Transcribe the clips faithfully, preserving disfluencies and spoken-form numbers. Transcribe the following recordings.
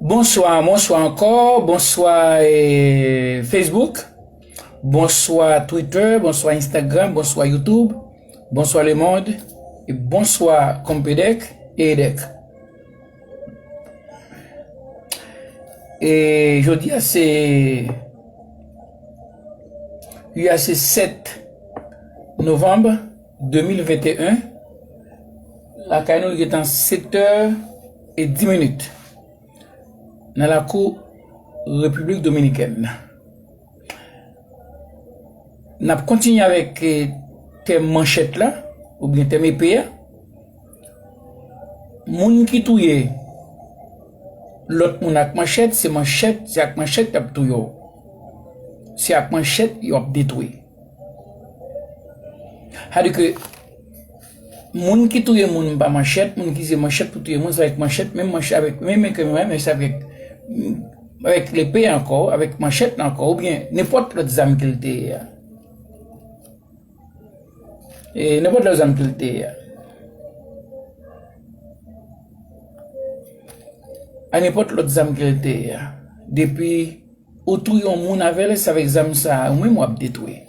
Bonswa, bonswa ankò, bonswa eh, Facebook, bonswa Twitter, bonswa Instagram, bonswa YouTube, bonswa lemonn, e bonswa Konpedèk e Edèk. E jodi a se Jodi a se sèt novanm de mil venteyen. Lakay nou li gentan sèt è e dis minit nan lakou Repiblik Dominikèn. N ap kontinye avèk eh, tèm manchèt la, oubyen tèm epe a. Moun ki touye lòt moun ak manchèt, se manchèt, se ak manchèt y ap touye w. Se ak manchèt y ap detwi. Sa di ke moun ki touye moun pa manchèt, moun ki se manchèt pou touye moun, se avèk manchèt, menm manchèt avèk, menm, menm, menm, se avèk, avèk lepe ankò, avèk manchèt ankò, oubyen nenpòt lòt zam ke l te ye a. E nenpòt lòt zam ke l te ye a. A nenpòt lòt zam ke l te ye a. Depi ou touye yon moun avè l, se avèk zam sa a, ou menm w ap detwi.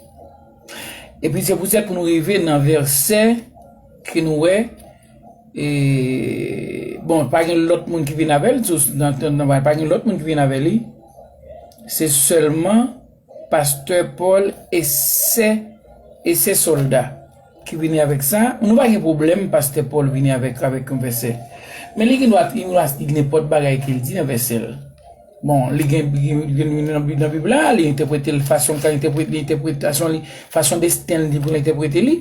Epi se poutèt pou nou rive nan vèsè ke nou wè, e, bon, pa gen lòt moun ki vin avè l, sou, nan, nan, nan, pa gen lòt moun ki vin avè li. Se sèlman pastè Pòl e sè, e sè sòlda ki vini avèk sa. Nou pa gen pwoblèm pastè Pòl vini avèk, avèk yon vèsè. Men li gen dwa, li gen dwa di nenpòt bagay ke l di nan vèsè l. Bon, li gen, li gen, li gen nan Bib, nan Bib la, li entèprete l fason l ka entèprete, li entèpretasyon li, fason desten l li pou l entèprete li.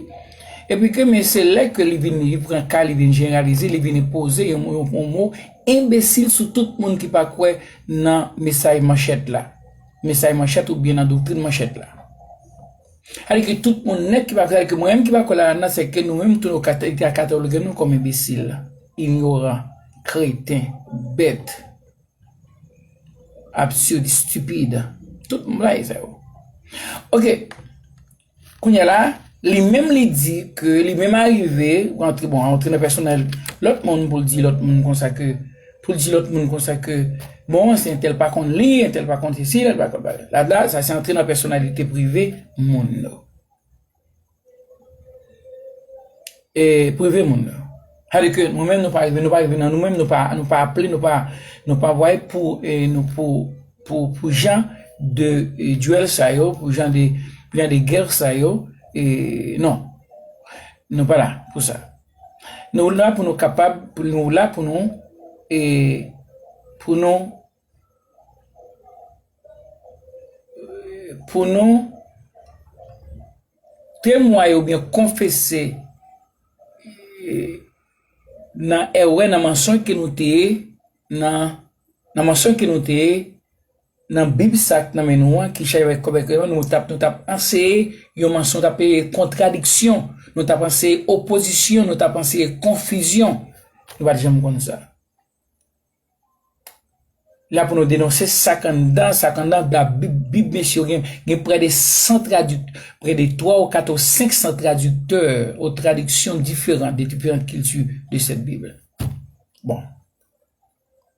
Epi ke, men se lè ke li vin, li pran ka, li vin jeneralize, li vin poze yon, yon, yon mo enbesil sou tout moun ki pa kwè nan mesaj manchèt la. Mesaj manchèt oubyen nan doktrin manchèt la. Sa di ke tout moun nèt ki pa kwè, sa di ke mwen menm ki pa kwè ladan nan, se ke nou menm tou nou ka, ka kataloge nou kòm enbesil, inyoran, kreten, bèt, absid, estipid. Tout moun bagay sa yo. Oke. Kounye a la, li menm li di ke li menm arive, ou antre, bon, antre nan pèsonèl lòt moun pou l di lòt moun konsa ke, pou l di lòt moun konsa ke, bon, se entèl pa konn li, entèl pa konn sesi, entèl pa konn bagay. La, la, sa se antre nan pèsonalite prive moun yo. E prive moun yo. Sa di ke nou menm nou pa rive, nou pa rive nan nou menm, nou pa, nou pa aple, nou pa, nou pa vwaye pou, e, nou pou, pou, pou jan de, e, duèl sa yo, pou jan de, pou jan de gè sa yo, e, non. Nou pa la pou sa. Nou la pou nou kapab, pou nou la pou nou, e, pou nou, pou nou temwaye oubyen konfese, e, nan èrè, nan mansonj ke nou te ye, nan, nan mansonj ke nou te ye, nan Bib sa k nan men nou an, ki chaje avèk kòb èk reyon, nou t ap, nou t ap anseye yon mansonj, nou t ap anseye kontradiksyon, nou t ap anseye opozisyon, nou t ap anseye konfizyon. Nou pa t janm konn sa. La pou nou denonse sa k anndan, sa k anndan la Bib, Bib, mesye, gen, gen près de cent traducteurs, près de trois ou quatre ou cinq cents traducteurs ou tradiksyon diferan de diferan kilti de cette Bible. Bon.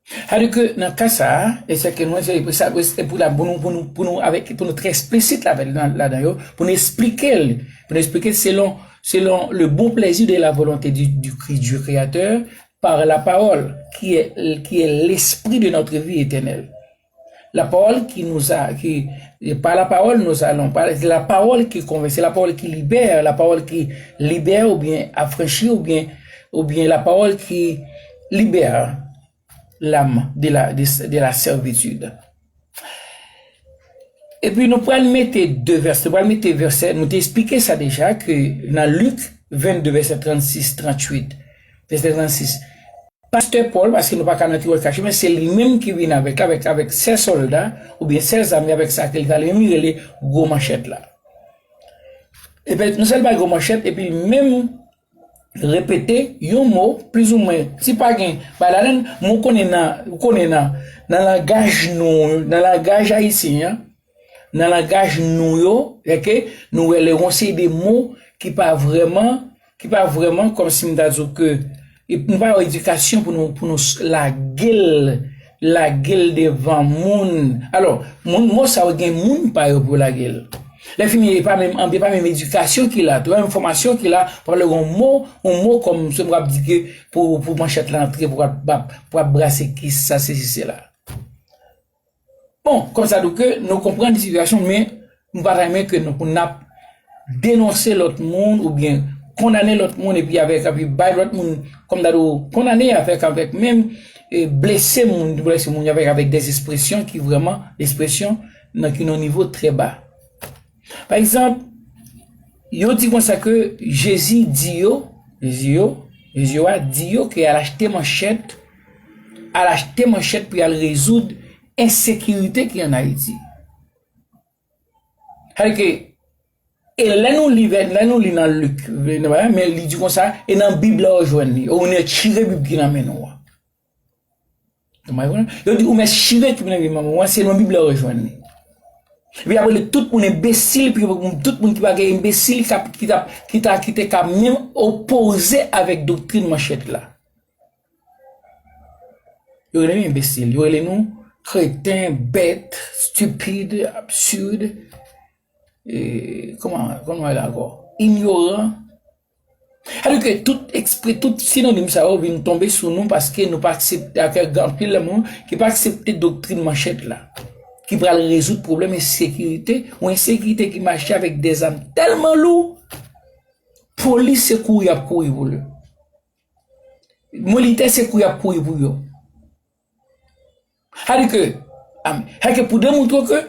Sa di ke nan ka sa a, e se ke nou, se pou sa, e pou la, pou nou, pou nou, pou nou, avèk, pou nou trè eksplisit ladan, ladan yo, pou nou eksplike l, pou nou eksplike selon, selon le bon plaisir de la volonté du, du, du Créateur, par la parole, qui est, qui est l'esprit de notre vie éternelle. La parole qui nous a, qui, par la parole nous allons, par, c'est la parole qui convainc, c'est la parole qui libère, la parole qui libère ou bien affranchit ou bien, ou bien la parole qui libère l'âme de la, de, de la servitude. Epi nou pral mete de vèsè, nou pral mete vèsè, nou te eksplike sa deja, ke nan Lik vennde vèsè trannsis, tranntuit, vèsè trannsis, pastè Pòl, paske nou pa ka nan ti wòch kache, men se li menm ki vin avèk, avèk, avèk sè sòlda, oubyen sè zam, avèk sa ke li pale, menm li rele gwo manchèt la. Epi non sèlman gwo manchèt, epi li menm repete yon mo, plizoumwen, si pa gen, ba ladan, men w konnen nan, ou konnen nan, nan langaj nou, nan langaj ayisyen an, nan langaj nou yo, se ke nou wè lè yon seri de mo ki pa vrèman, ki pa vrèman, kòmsi m ta di w ke, e nou pa yon edikasyon pou nou, pou nou s-, lage l lage l devan moun. Alò, moun, mo sa yo gen moun pa yo pou yo lage l. Lè fini, e pa menm, e pa menm edikasyon ki la, tou, menm fòmasyon ki la, pa gen yon mo, yon mo kòm se m ap di ke pou, pou manchèt la antre, pou ap, pou ap brase kisa, sesi, sela. Bon, kòmsa, donk, nou konprann sitiyasyon, men nou pa ta renmen ke nou, pou n ap denonse lòt moun oubyen kondane lòt moun epi avèk, epi bay lòt moun, kòm ta di w, kondane avèk, avèk menm, e, blese moun, blese moun avèk, avèk des expressions ki vrèman, ekspresyon nan ki nan nivo trè ba. Pa egzanp, yo di konsa ke Jezi di yo, Jezi yo, Jezi yo a di yo ke al achte manchèt, al achte manchèt pou y al rezoud ensekirite ki ann Ayiti. Sa vle di ke, e lè nou li, lè nou li nan Lik, men li di konsa, e nan Bib la w jwenn li, ou ne chire Bib ki nan men nou an. Yo di ou mèt chire ki nan men manman w an, se nan Bib la w jwenn li. Epi apre li tout moun enbesil, epi tout moun ki pa gen enbesil, ki ta, ki ta, ki ta, ki te ka menm opoze avèk doktrin manchèt la. Yo rele nou enbesil, yo rele nou kreten, bèt, stupid, absurd, e, kòman, kòman yo rele ankò? Inyoran. Sa vle di ke tout ekspre, tout sinonim sa yo vin tonbe sou nou paske nou pa aksepte, ak anpil moun ki pa aksepte doktrin manchèt la, ki pral rezoud pwoblèm ensekirite, yon ensekirite ki mache avèk de zam tèlman lou, polis se kouri y ap kouri pou yo. Militè se kouri y ap kouri pou yo. Sa vle di ke, am, sa vle di ke pou demoutre ke,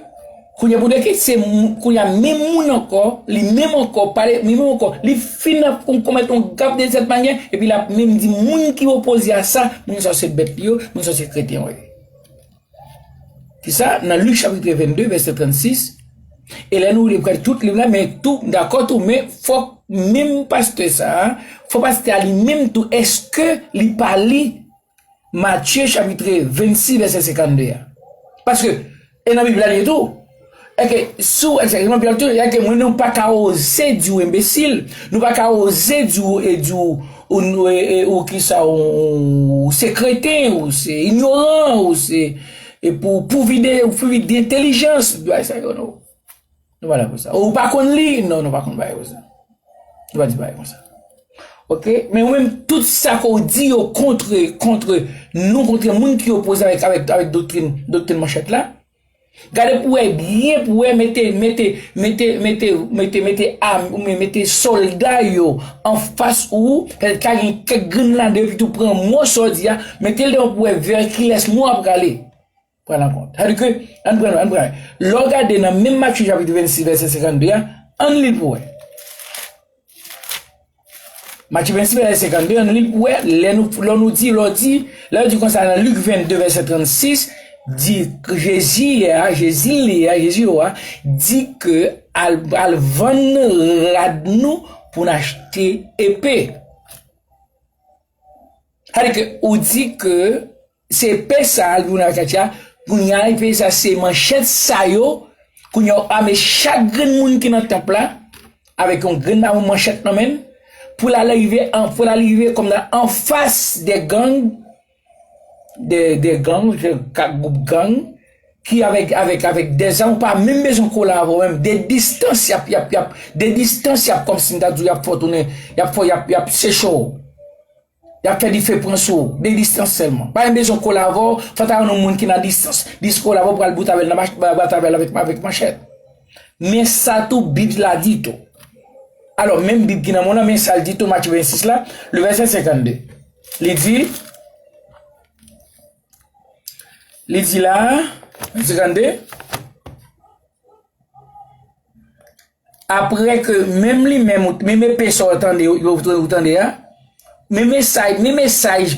kounye a pou de ke se mou-, kounye a menm moun ankò, li menm ankò, pale, li menm ankò, li fin ap kon-, komèt yon gaf de sèt manyè, epi l ap menm di moun ki opoze a sa, moun sa se bèt li yo, moun sa se kreten yo ye. Kisa? Nan Lik chapit vennde, vèsè trannsis, e lè nou li pral tout liv la, men tou, dakò tou, men fòk menm pastè sa a, fòk pastè a li menm tou, èske li pa li Matye chapit vennsis, vèsè senkannde a. Paske, e nan Bib la li ye tou. Èske, si w, èske, nan Bib la tou, èske mwen nou pa ka oze di w enbesil, nou pa ka oze di w, e di w, ou, ou, e, e, ou kisa, ou, ou se kreten, ou se inyoran, ou se, e pou, pou vide, ou pou vide entèlijans, bagay sa yo, non. Nou pa la pou sa. Ou pa konn li? Non, nou pa konn bagay konsa. Nou pa di bagay konsa. Oke? Men ou menm, tout sa ke w di yo kontre, kontre nou, kontre moun ki opoze avèk, avèk, avèk doktrin, doktrin manchèt la. Gade pou wè byen, pou wè mete, mete, mete, mete, mete, mete am, oubyen mete sòlda yo anfas ou, pètèt ka gen kèk grenn ladan yo ki tou pran mo sa w di a, mete l devan pou wè vè kilès mo a ap prale. Pran an kont. Sa vle di ke, ann pran, ann pran. Lè w gade nan menm Matye chapit vennsis, vèsè senkannde a, ann li l pou wè. Matye vennsis, vèsè senkannde, ann li l pou wè, lè nou, lè nou di, lè w di, lè w di konsa nan Lik vennde, vèsè trannsis, di Jezi a, Jezi li a, Jezi yo a, di ke al, al vann rad nou pou n achte epe. Sa vle di ke ou di ke se epe sa a, l pou nan katye a, kounye a, epe sa, se manchèt sa yo, kounye a, w ame chak grenn moun ki nan tanp la, avèk yon grenn manchèt nan men l, pou l al rive, an, pou l al rive kòm nan anfas de gang, de, de gang, de kat gwoup gang, ki avèk, avèk, avèk de zam, ou pa menm bezwen kolabore menm, de distans, y ap, y ap, y ap, de distans, y ap kòmsi m ta di w, y ap fè w tounen, y ap fè, y ap, y ap seche w. Y ap fè dife pran sou ou, de distans sèlman. Pa gen bezwen kolabò, fò ta yon moun ki nan distans, dis kolabò pral bout avè l nan mach-, ba-, bat avè l avèk, avèk manchèt. Men sa tou, Bib la di tou. Alò, menm Bib ki nan men w lan, men sa l di tou, Matye vennsis la, le vèsè senkannde. Li di, li di la, senkannde, Apre ke menm li menm, menm epe sa w tande, w, w, w tande a, men mesaj, men mesaj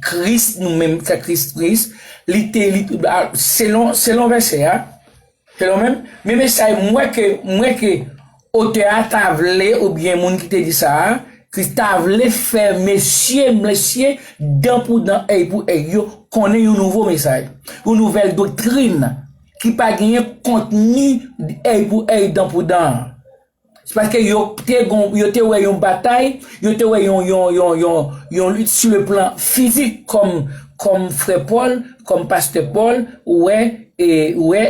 Kris, nou menm, sa Kris, Kris, li te, li, a, selon, selon vèsè a, selon menm, men mesaj, m wè ke, m wè ke otè a ta vle, oubyen moun ki te di sa a, Kris ta vle fè mesye, mesye, dan pou dan, èy pou èy yo, konnen yon nouvo mesaj, yon nouvèl doktrin ki pa genyen kontni èy pou èy, dan pou dan. Se paske yo te gon, yo te wè yon batay, yo te wè yon, yon, yon, yon, yon lit sou le plan fizik kòm, kòm frè Pòl, kòm pastè Pòl, ou wè, e, ou wè,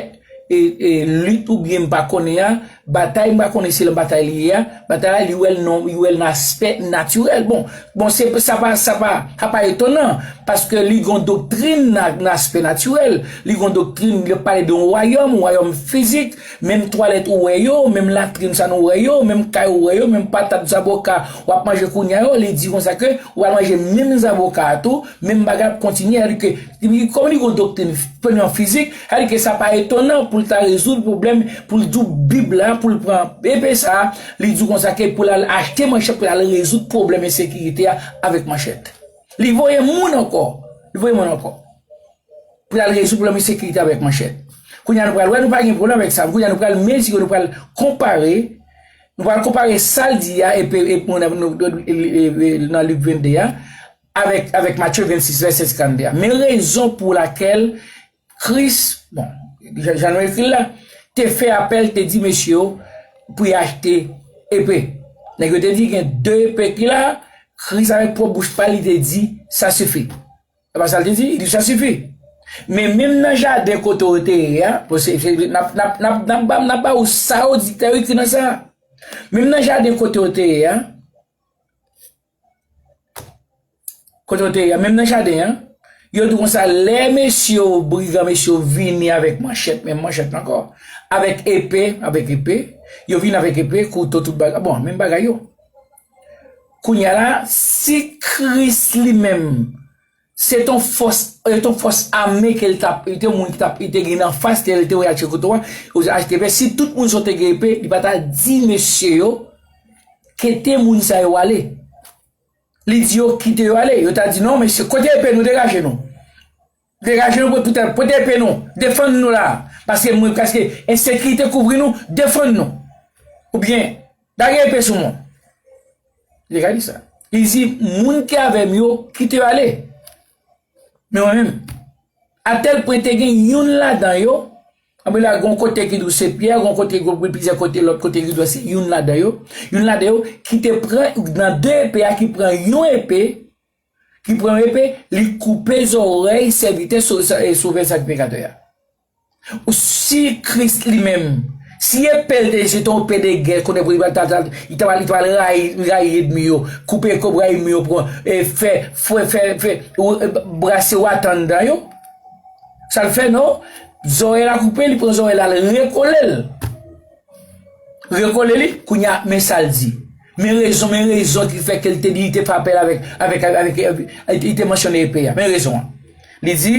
e, e, lit oubyen m pa konnen an, batay m pa konnen se lan batay li ye a, batay la li wè l nan, li wè l nan aspè natirèl. Bon, bon, se, sa pa, sa pa, sa pa etonan, paske li gon doktrin nan, nan aspè natirèl, li gon doktrin, li pale de yon wayòm, yon wayòm fizik, menm twalèt ou wè yo, menm latrin sa nou wè yo, menm kay ou wè yo, menm patat zaboka w ap manje kounye a yo, li di konsa ke w al manje menm zaboka a tou, menm bagay ap kontinye, sa vle di ke, kòm li gon doktrin pèman fizik, sa vle di ke sa pa etonan pou l ta rezoud pwoblèm, pou l di w Bib la, pou l pran epe sa, li di w konsa ke pou l al achte manchèt, pou l al rezoud pwoblèm ensekirite a avèk manchèt. Li voye moun ankò, li voye moun ankò. Pou l al rezoud pwoblèm ensekirite avèk manchèt. Kounye a nou pral wè, nou pa gen pwoblèm avèk sa. Kounye a nou pral mezire, nou pral konpare, nou pral konpare sa l di a, epi, epi, nan Lik vennde a, avèk, avèk Matye vennsis, vèsè senkannde a. Men rezon pou lakèl Kris, bon, jan, jan nou ekri l la, te fè apèl, te di mesye yo pou y achte epe. Nèg yo te di gen de epe ki la, Kris avèk pwòp bouch pa l, li te di, "Ça suffit." Se pa sa l te di, li di, "Ça suffit." Men menm nan jaden kote yo te ye a, bon, se, se, n ap, n ap, n ap, n ap ba, n ap ba ou sa yo di, te yo ekri nan sa. Menm nan jaden kote yo te ye a, kote yo te ye a, menm nan jaden an, yo di konsa, lè mesye yo, brigan mesye yo vini avèk manchèt, menm manchèt la ankò, avèk epe, avèk epe, yo vini avèk epe, kouto, tout bagay, bon, menm bagay yo. Kounye a la, si Kris li menm, se t on fòs, se t on fòs ame ke l t ap, li te moun ki t ap, li te gen anfas li, li te voye al chèche kouto a, yo achte epe, si tout moun sa yo te gen epe, li pa ta di mesye yo, kite moun sa yo ale. Li di yo kite yo ale. Yo ta di, "Non, mesye, kote epe nou? Degaje nou. Degaje nou, poutèt, pote epe nou. Defann nou la. Paske mwen, paske ensekirite kouvri nou, defann nou. Oubyen, lage epe sou mwen." Li te ka di sa. Li di, "Moun ki avè m yo, kite yo ale." Men mwen menm, atèl pwen te gen youn ladan yo, anben la, gon kote ki di w se Pyè, gon kote, gon plizyè kote, lòt kote ki di w se youn ladan yo, youn ladan yo ki te pran nan de epe a, ki pran yon epe, ki pran yon epe, li koupe zòrèy sèvitè so-, sa-, e sovè sakrifikatè a. Ou si Kris li menm, si epe l te se te yon epe de gè, konnen pou li ta, ta, li ta, li ta rayi, rayi ènmi yo, koupe kobra ènmi yo, pran, e fè, fè, fè, fè, ou, e, brase wata anndan yo. Sa l fè non, zòrèy la koupe, li pran zòrèy la, l rekole l. Rekole li, kounye a, men sa l di. Men rezon, men rezon ki fè ke l te di, li te fè apèl avèk, avèk, avèk, avèk, li te mansyone epe a. Men rezon an. Li di,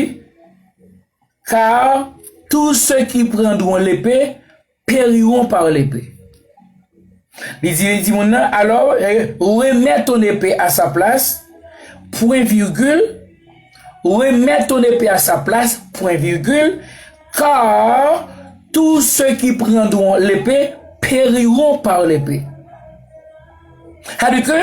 Car tous ceux qui prendront l'épée périront par l'épée. Li di, li di moun nan, alors, eh, remets ton épée à sa place, point virgule, remets ton épée à sa place, point virgule, car tous ceux qui prendront l'épée périront par l'épée. Sa vle di ke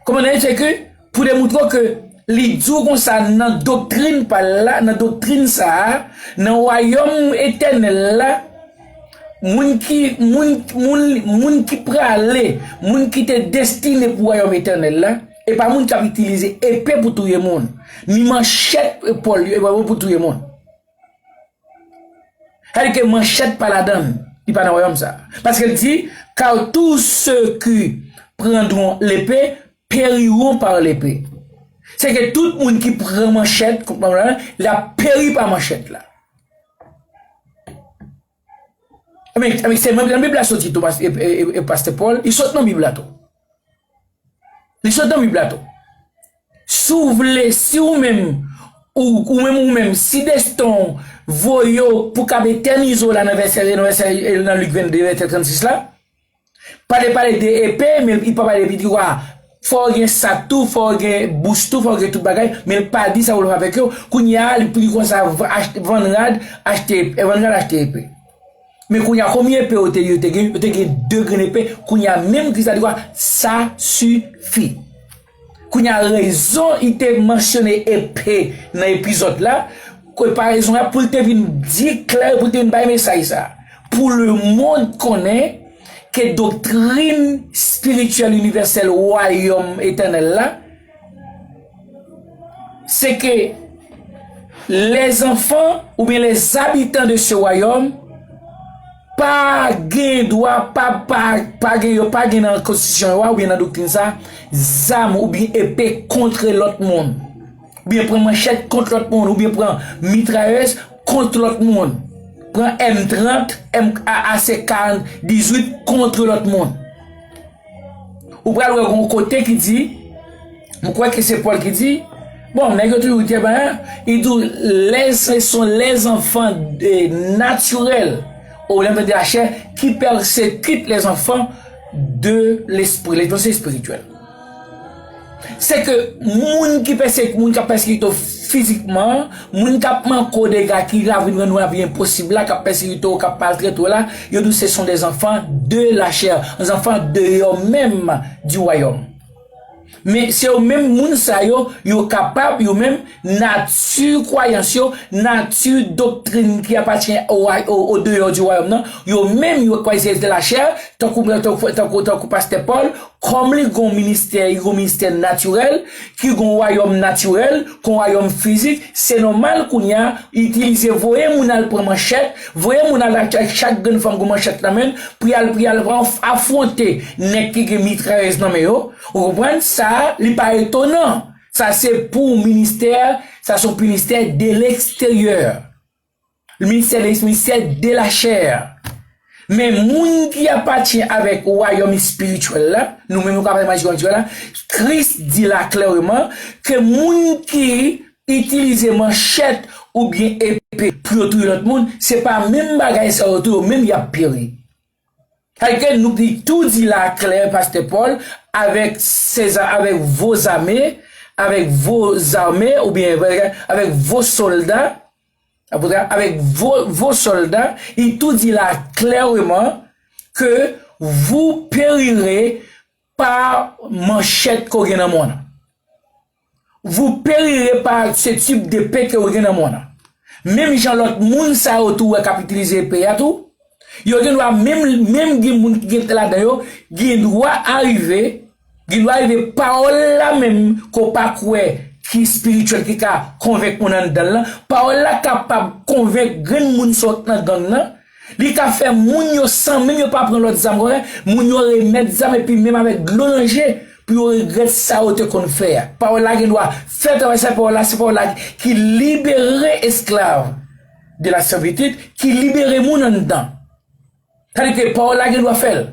Kòmandan, se ke pou demoutre w ke li di w konsa nan doktrin pa l la, nan doktrin sa a, nan wayòm etènèl la, moun ki, moun, moun, moun ki prale, moun ki te destine pou wayòm etènèl la, e pa moun k ap itilize epe pou touye moun, ni manchèt epòl yo, epòl yo pou touye moun. Sa vle di ke manchèt pa ladan l, li pa nan wayòm sa a. Paske l di, car tous ceux qui prendront l'épée périront par l'épée. Se ke tout moun ki pran manchèt, l ap peri pa manchèt la. Ebyen, ebyen, se nan Bib la soti tou, pas-, e, e, e, e pastè Pòl, li sot nan Bib la tou. Li sot nan Bib la tou. Si w vle, si ou menm, ou, ou menm, ou menm, si desten w voye w pou k ap etènize w la nan vèsè, nan vèsè, nan Lik vennde, vèsè trannsis la, pale, pale de epe, men li pa pale, li di, wa, fò w gen sak tou, fò w gen bous tou, fò w gen tout bagay, men li pa di sa pou l fè avèk yo. Kounye a, li pou di konsa, v-, achte, vann rad, achte, vann rad, achte epe. Men kounye a, konbyen epe yo te, yo te gen? Yo te gen de grenn epe. Kounye a, menm Kris la di kwa, ça suffit. Kounye a, rezon li te mansyone epe nan epizòd la, ke pa rezon la, pou l te vin di klè, pou l te vin bay mesaj sa. Pou lemonn konnen, ke doktrin espirityèl inivèsèl wayòm etènèl la, se ke les enfants oubyen les habitants de ce royaume pa gen dwa, pa, pa, pa gen, yo pa gen nan konstitisyon yo a, oubyen nan doktrin sa, zam oubyen epe kont lòt moun. Oubyen pran manchèt kont lòt moun, oubyen pran mitrayèz kont lòt moun. Pran M trant, M A A C karant dizuit kont lòt moun. Ou pral wè gon kote ki di, m kwè ke se Pòl ki di, bon, nèg yo toujou te ben, li di, les, ce sont les enfants de naturels, ou lè de la chair, qui persécutent les enfants de l'esprit, les enfants spirituels. Se ke moun ki pèse, moun k ap pèsekite w fizikman, moun k ap manke w dega, ki ka vin rann ou lavi enposib la, k ap pèsekite w, k ap maltrete w la, yo di w se sont des enfants de la chair, les enfants deyò menm du royaume. Men se yo menm moun sa yo, yo kapab, yo menm, nati kwayans yo, nati doktrin ki apatyen o, o, o deyò du royaume nan, yo menm, yo kwè se de la chair, tankou, tankou, tankou, tankou pastè Pòl, kòm li gon ministè, li gon ministè natirèl, ki gon wayòm natirèl, gon wayòm fizik, se nòmal kounye a, itilize voye moun al pran manchèt, voye moun al ak, ak chak grenn fanm gon manchèt nan men, pou y al, pou y al af-, afwonte nèg ki gen mitrayèz nan men yo. Ou konprann? Sa, li pa etonan. Sa se pou ministè, sa se yon ministè de l'extérieur. Ministè de, ministè de la chair. Men moun ki apatyen avèk wayòm espirityèl la, nou menm nou ka pale wayòm espirityèl la, Kris di la klèman ke moun ki itilize manchèt oubyen epe pou yo touye lòt moun, se pa menm bagay sa yo tou, yo menm y ap peri. Sa vle di ke nou, li tou di la klè, pastè Pòl, avec ses, avec vos armées, avec vos armées, oubyen avec vos soldats, avec vos, vos soldats, li tou di la clairement que vous périrez pa manchèt ke w gen nan men w nan. Vous périrez par ce type d'épée ke w gen nan men w nan. Menm jan lòt moun sa yo tou wè k ap itilize epe a tou, yo gen dwa menm, menm gen moun ki gen ladan yo, gen dwa arive, gen dwa rive pawòl la menm ke w pa kwè ki espirityèl ki ka konvenk moun anndan l lan, pawòl la kapab konvenk grenn moun sòt nan gang nan, li ka fè moun yo san menm yo pa pran lòt zam, moun yo remèt zam epi menm avèk dlo nan je pou yo regrèt sa yo te konn fè a. Pawòl la gen dwa fè travay sa, pawòl la se pawòl la ki libere esklav de la sèvitid, ki libere moun anndan. Sa vle di ke pawòl la gen dwa fè l.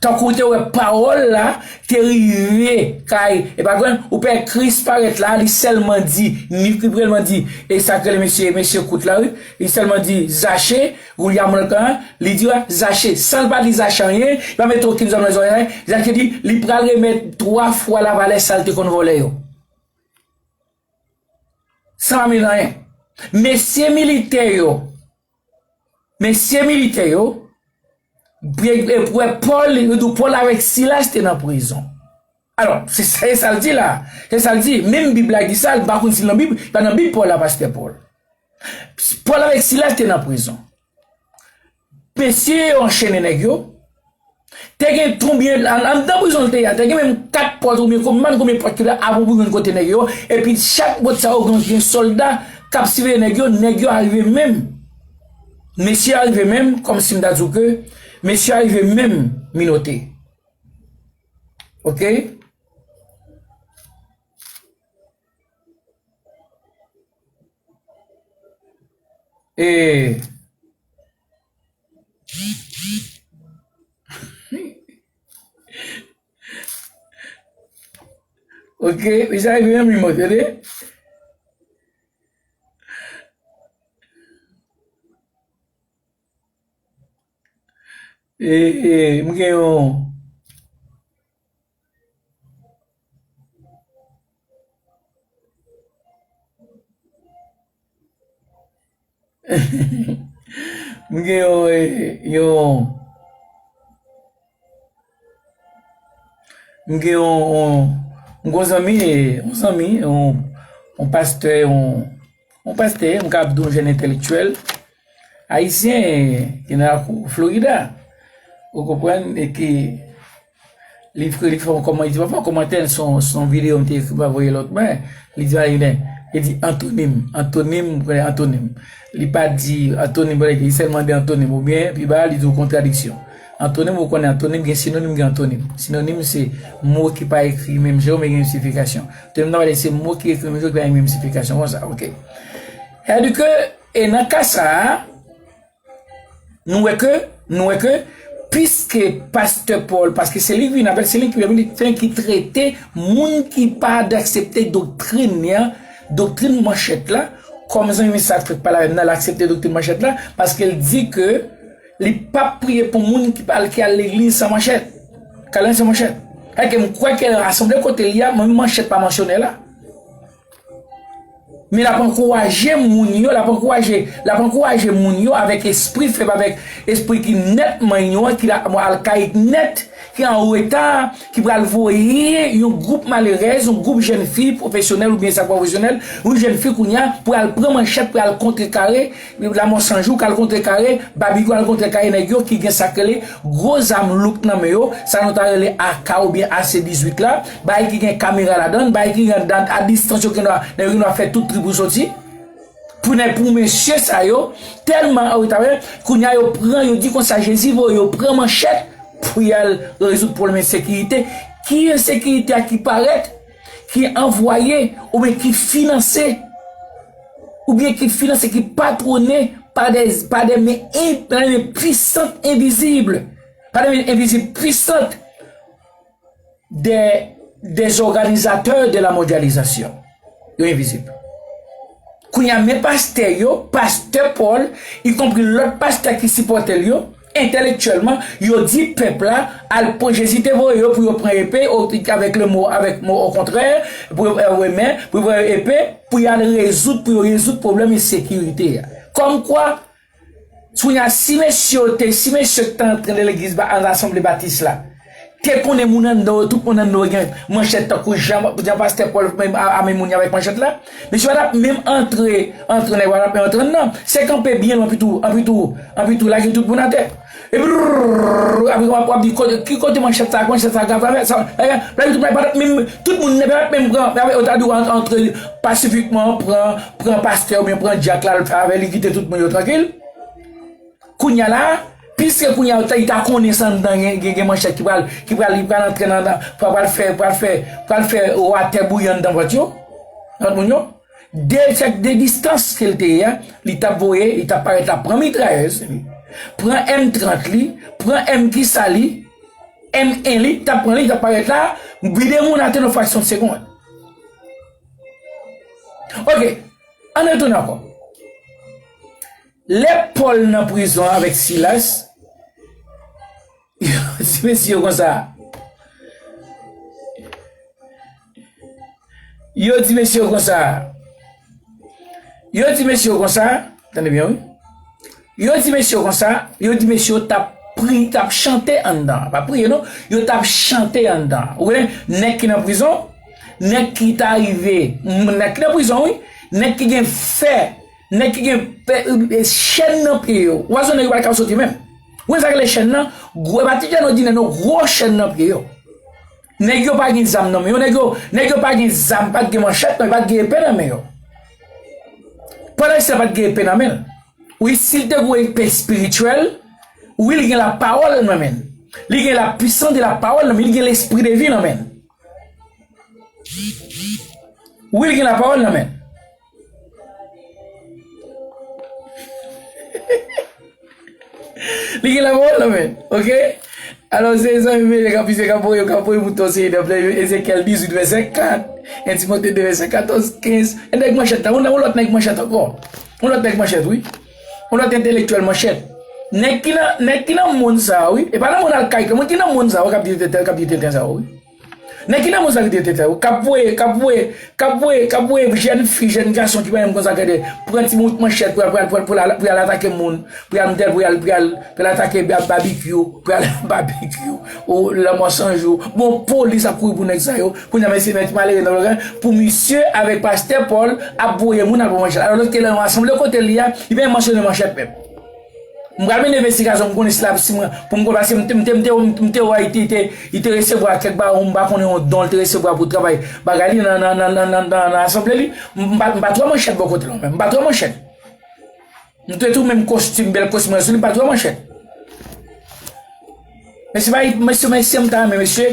Tankou w te wè pawòl la te rive kay, e pa grenn, ou pè Kris parèt la, li sèlman di, li sèlman di, e sa k rele mesye, mesye kout la, wi, li sèlman di, Zache, William Morgan, li di, Zache, san l pa di Zache anyen, li pa mete okenn zòm nan zòrèy, Zache di, li pral remèt twa fwa lavalè sa l te konn vòlè yo. San pa mete anyen. Mesye militè yo, Mesye militè yo, wè Pòl, yo di Pòl avèk Silas te nan prizon. Alò, se sa, se sa l di la. Se sa l di. Menm Bib la di sa, m pa konn si l nan Bib, pa nan Bib Pòl la, pastè Pòl. Pòl avèk Silas te nan prizon. Mesye yo anchene nèg yo. Te gen konbyen, an, anndan prizon l te ye a, te gen menm kat pòt oubyen konbyen, konbyen pòt ki la, avan pou jwenn kote nèg yo. Epi chak pòt sa yo gen, gen sòlda k ap siveye nèg yo, nèg yo arive menm. Mesye arive menm, kòmsi m ta di w ke, mesye arive menm minote. Oke? E, oke, mesye arive menm minote. E, e, m gen yon, m gen yon, e, yon, m gen yon, yon, m gen yon zanmi, e, yon zanmi, yon, yon pastè, yon, yon pastè, m ka ap di yon jèn entèlektyèl ayisyen ki nan lakou Florida. Ou konprann? E ke li fè, li fè yon kòman-, li di, pa fè yon kòmantè, se yon, se yon videyo m te ekri, m pa voye lòt mwen. Li di, pa gen, li di antonim, antonim, ou konnen antonim. Li pa di antonim, li sèlman di antonim, oubyen, pi ba, li di w kontradiksyon. Antonim, ou konnen antonim, gen sinonim, gen antonim. Sinonim, se mo ki pa ekri menm jan, men gen menm siyifikasyon. Antonim, nan pale, se mo ki ekri menm jan, ki pa gen menm siyifikasyon, konsa, oke. Sètadi ke, e nan ka sa a, nou wè ke, nou wè ke, piske pastè Pòl, paske se li ki vin avè l, se li ki vin, se li ki trete moun ki pa aksepte doktrin li an, doktrin manchèt la, kòm zanmi sa k fèk pale avè m nan, l aksepte doktrin manchèt la, paske l di ke li p ap priye pou moun ki pa al, ki al legliz san manchèt, k al san manchèt. Sètadi ke m kwè ke asanble kote l ye a, menm manchèt pa mansyone la. Men l ap ankouraje moun yo, l ap ankouraje, l ap ankouraje moun yo avèk espri fèb, avèk espri ki nètman ignoran, ki la, arkayik nèt, ki an reta, ki pral voye yon gwoup malerèz, yon gwoup jèn fi pwofesyonèl oubyen sa pwofesyonèl, yon jèn fi kounye a, pou al pran manchèt, pou al kontrekare, Lanmò San Jou, k al kontrekare, Babikyou al kontrekare nèg yo ki gen sa k rele gwo zam louk nan men yo, sa nou ta rele A K oubyen A C dizuit la, bagay ki gen kamera ladan l, bagay ki gen dan, a distans yo gendwa, nèg yo gendwa fè tout tri pou soti. Pou nèg, pou mesye sa yo, tèlman an reta, kounye a yo pran, yo di konsa Jezi voye yo pran manchèt pou y al rezoud pwoblèm ensekirite. Ki ensekirite a ki parèt, ki anvwaye, oubyen ki finanse, oubyen ki finanse, ki patwone pa de, pa de men en-, pa de men pwisant envizib, pa de men envizib pwisant, de, des organisateurs de la mondialisation. Yo envizib. Kounye a, men pastè yo, pastè Pòl, ikonpri lòt pastè ki sipòte l yo, entèlektyèlman, yo di pèp la, al pran, Jezi te voye yo pou yo pran epe, o, avèk le mo, avèk mo okontrè, pou yo, e, renmen, pou yo pran epe, pou y al rezoud, pou yo rezoud pwoblèm ensekirite a. Kòmkwa, kounye a, si mesye yo te, si mesye k te antre nan legliz ba, nan asanble batis la, te konnen moun anndan yo, tout moun anndan yo gen manchèt tankou jan, jan pastè Pòl menm a, ame moun yo avèk manchèt la, mesye pa t ap menm antre, antre nan, pa t ap menm antre anndan. Se kanpe byen lwen, anpi tou, anpi tou, anpi tou, lage tout moun atè. Epi, rrrr, apre w ap, w ap di, kote, ki kote manchèt sa, manchèt sa, sa, sa, sa, lage tout moun, pa t ap menm, tout moun pa t ap menm pran, yo ta di w an-, antre pasifikman, pran, pran pastè oubyen pran dyak la, al fè avè li, kite tout moun yo trankil. Kounye a la, piske kounye a, li ta konnen si anndan gen, gen, gen manchèt ki pral, ki pral, li pral antre nan, nan, pral, pral fè, pral fè, pral fè watè bouyi anndan vant yo, vant moun yo. De, de distans ke l te ye a, li t ap voye, li t ap parèt la, pran mitrayèz li, pran M trant li, pran M kisa li, M en li, t ap pran li, t ap parèt la, vide moun atè nan fraksyon segonn. Oke, ann retounen ankò. Lè Pòl nan prizon avèk Silas, yo di mesye yo konsa. Yo di mesye yo konsa. Yo di mesye yo konsa. Tande byen, wi. Yo di mesye yo konsa. Yo di mesye yo t ap pri, t ap chante anndan. Pa priye, non. Yo t ap chante anndan. Ou konnen, nèg ki nan prizon, nèg ki ta rive, nèg ki nan prizon, wi. Nèg ki gen fè Nèg ki gen pe-, e, chèn nan pye yo. Wazon nèg yo pa t ka soti menm. Ou wè sa k rele chèn nan? Gwo, e pa ti chèn òdinè non, gwo chèn nan pye yo. Nèg yo pa gen zam nan men yo. Nèg yo, nèg yo pa gen zam, pa t gen manchèt, non, pa t gen epe nan men yo. Pandan Silas pa t gen epe nan men l. Wi, si l te gen epe espirityèl, wi, li gen lapawòl nan men l. Li gen la puissance de la parole nan men l, li gen lespri de vi nan men l. Wi, li gen lapawòl nan men l. Li gen lapawòl nan men l, oke? Alò, se zanmi m k ap pise, k ap voye, k ap voye mouton, se nan Ezekyèl dizuit, vèsè kat, en Timote de, vèsè katòz, kenz. E nèg manchèt la, yon, yon lòt nèg manchèt ankò. Yon lòt nèg manchèt, wi. Yon lòt entèlektyèl manchèt. Nèg ki nan, nèg ki nan monn sa a, wi. E pa nan monn arkayik la, moun ki nan monn sa a, wi, k ap di tenten, k ap di tenten sa a, wi. Nèg ki nan monn sa ki te tete, k ap voye, k ap voye, k ap voye, k ap voye jèn fi, jèn gason ki pa menm konn sa k rele, pran ti bout manchèt pou y al, pou y al, pou y al, pou y al atake moun, pou y al, pou y al, pou y al, pou y al atake ba-, Babikyou, pou y al Babikyou, ou Lanmò San Jou. Bon, polis ap kouri pou nèg sa yo. Kounye a, mesye, nèg malere nan lògè, pou misye avèk pastè Pòl ap voye moun al pran manchèt. Alò, lòske nan yon asanble kote l ye a, li pa menm mansyone manchèt menm. M pral mennen envestigasyon pou m konnen si la, si mwen, pou m konnen, paske m te, m te, m te, m te, m te wè li te, li te, li te resevwa kèk ba, m pa konnen yon don li te resevwa pou travay bagay li nan, nan, nan, nan, nan, nan, nan asanble li. M, m pa, m pa t wè manchèt bò kote l non, men m pa t wè manchèt. M te tou menm kostim, bèl kostim sou li, m pa t wè manchèt. Mesye, pa, mesye, mesye, m ta renmen, mesye,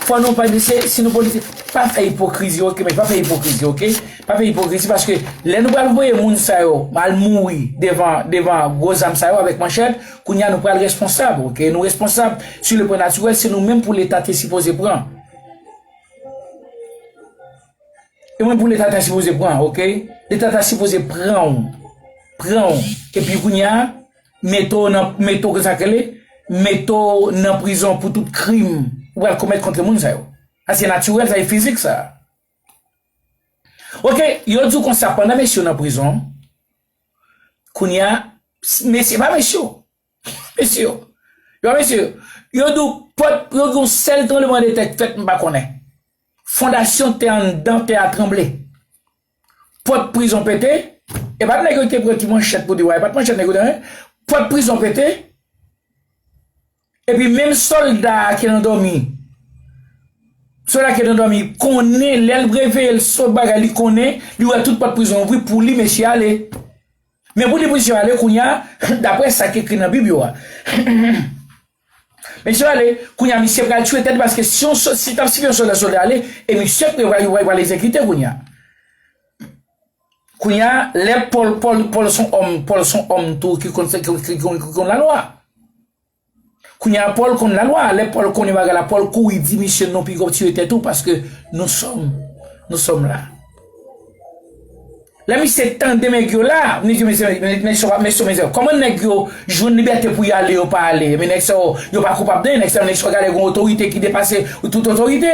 fò nou pa, mesye, si nou politik, pa fè ipokrizi, oke, mesye, pa fè ipokrizi, oke? Pa fè ipokrizi, paske lè nou pral voye moun sa yo al mouri devan, devan gwo zam sa yo avèk manchèt, kounye a nou pral responsab, oke? Nou responsab, sur le plan naturel, se nou menm pou Leta te sipoze pran. E mwen pou Leta ta sipoze pran, oke? Leta ta sipoze pran w. Pran w. Epi kounye a, mete w nan, mete w, sa k rele, mete w nan prizon pou tout krim ou pral komèt kont moun sa yo. Sa se natirèl, sa se fizik sa. Oke, yo di w konsa, pandan mesye yo nan prizon, kounye a, mesye, pa mesye yo. Mesye yo. Yo, mesye yo. Yo di w pòt, yo di w sèl tranblemanntè k fèt, m pa konnen. Fondasyon tè anndan tè a tranble. Pòt prizon pete. E pa t nèg yo ki te pran ti manchèt pou di w a, e pa t manchèt nèg yo te, pòt prizon pete. Epi menm sòlda a ki nan dòmi, sòlda ki nan dòmi konnen, lè l reveye l sot bagay, li konnen, li wè tout pòt prizon ouvri pou li, mesye ale. Men pou li pou misye ale kounye a, daprè sa ki ekri nan Bib yo a. Misye ale, kounye a misye pral tiye tèt li, paske si yon sò-, si t ap sifi yon sòlda, sòlda ale, e misye pral, pral, pral egzekite kounye a. Kounye a, lè Pòl, Pòl, Pòl se yon òm, Pòl se yon òm tou ki konn, ki, ki, ki, ki konn lalwa. Kounye a, Pòl konn lalwa. Lè Pòl konnen bagay la, Pòl kouri di misye, nou pi gwo tiye tèt ou, paske nous sommes, nous sommes là. Lè misye tande nèg yo la, misye, mesye, mesye, mesye, mesye, kòman nèg yo jwenn libète pou y ale, yo pa ale? Men nèg sa yo, yo pa koupab de, nèg sa yo, nèg sa yo gade gon otorite ki depase tout otorite.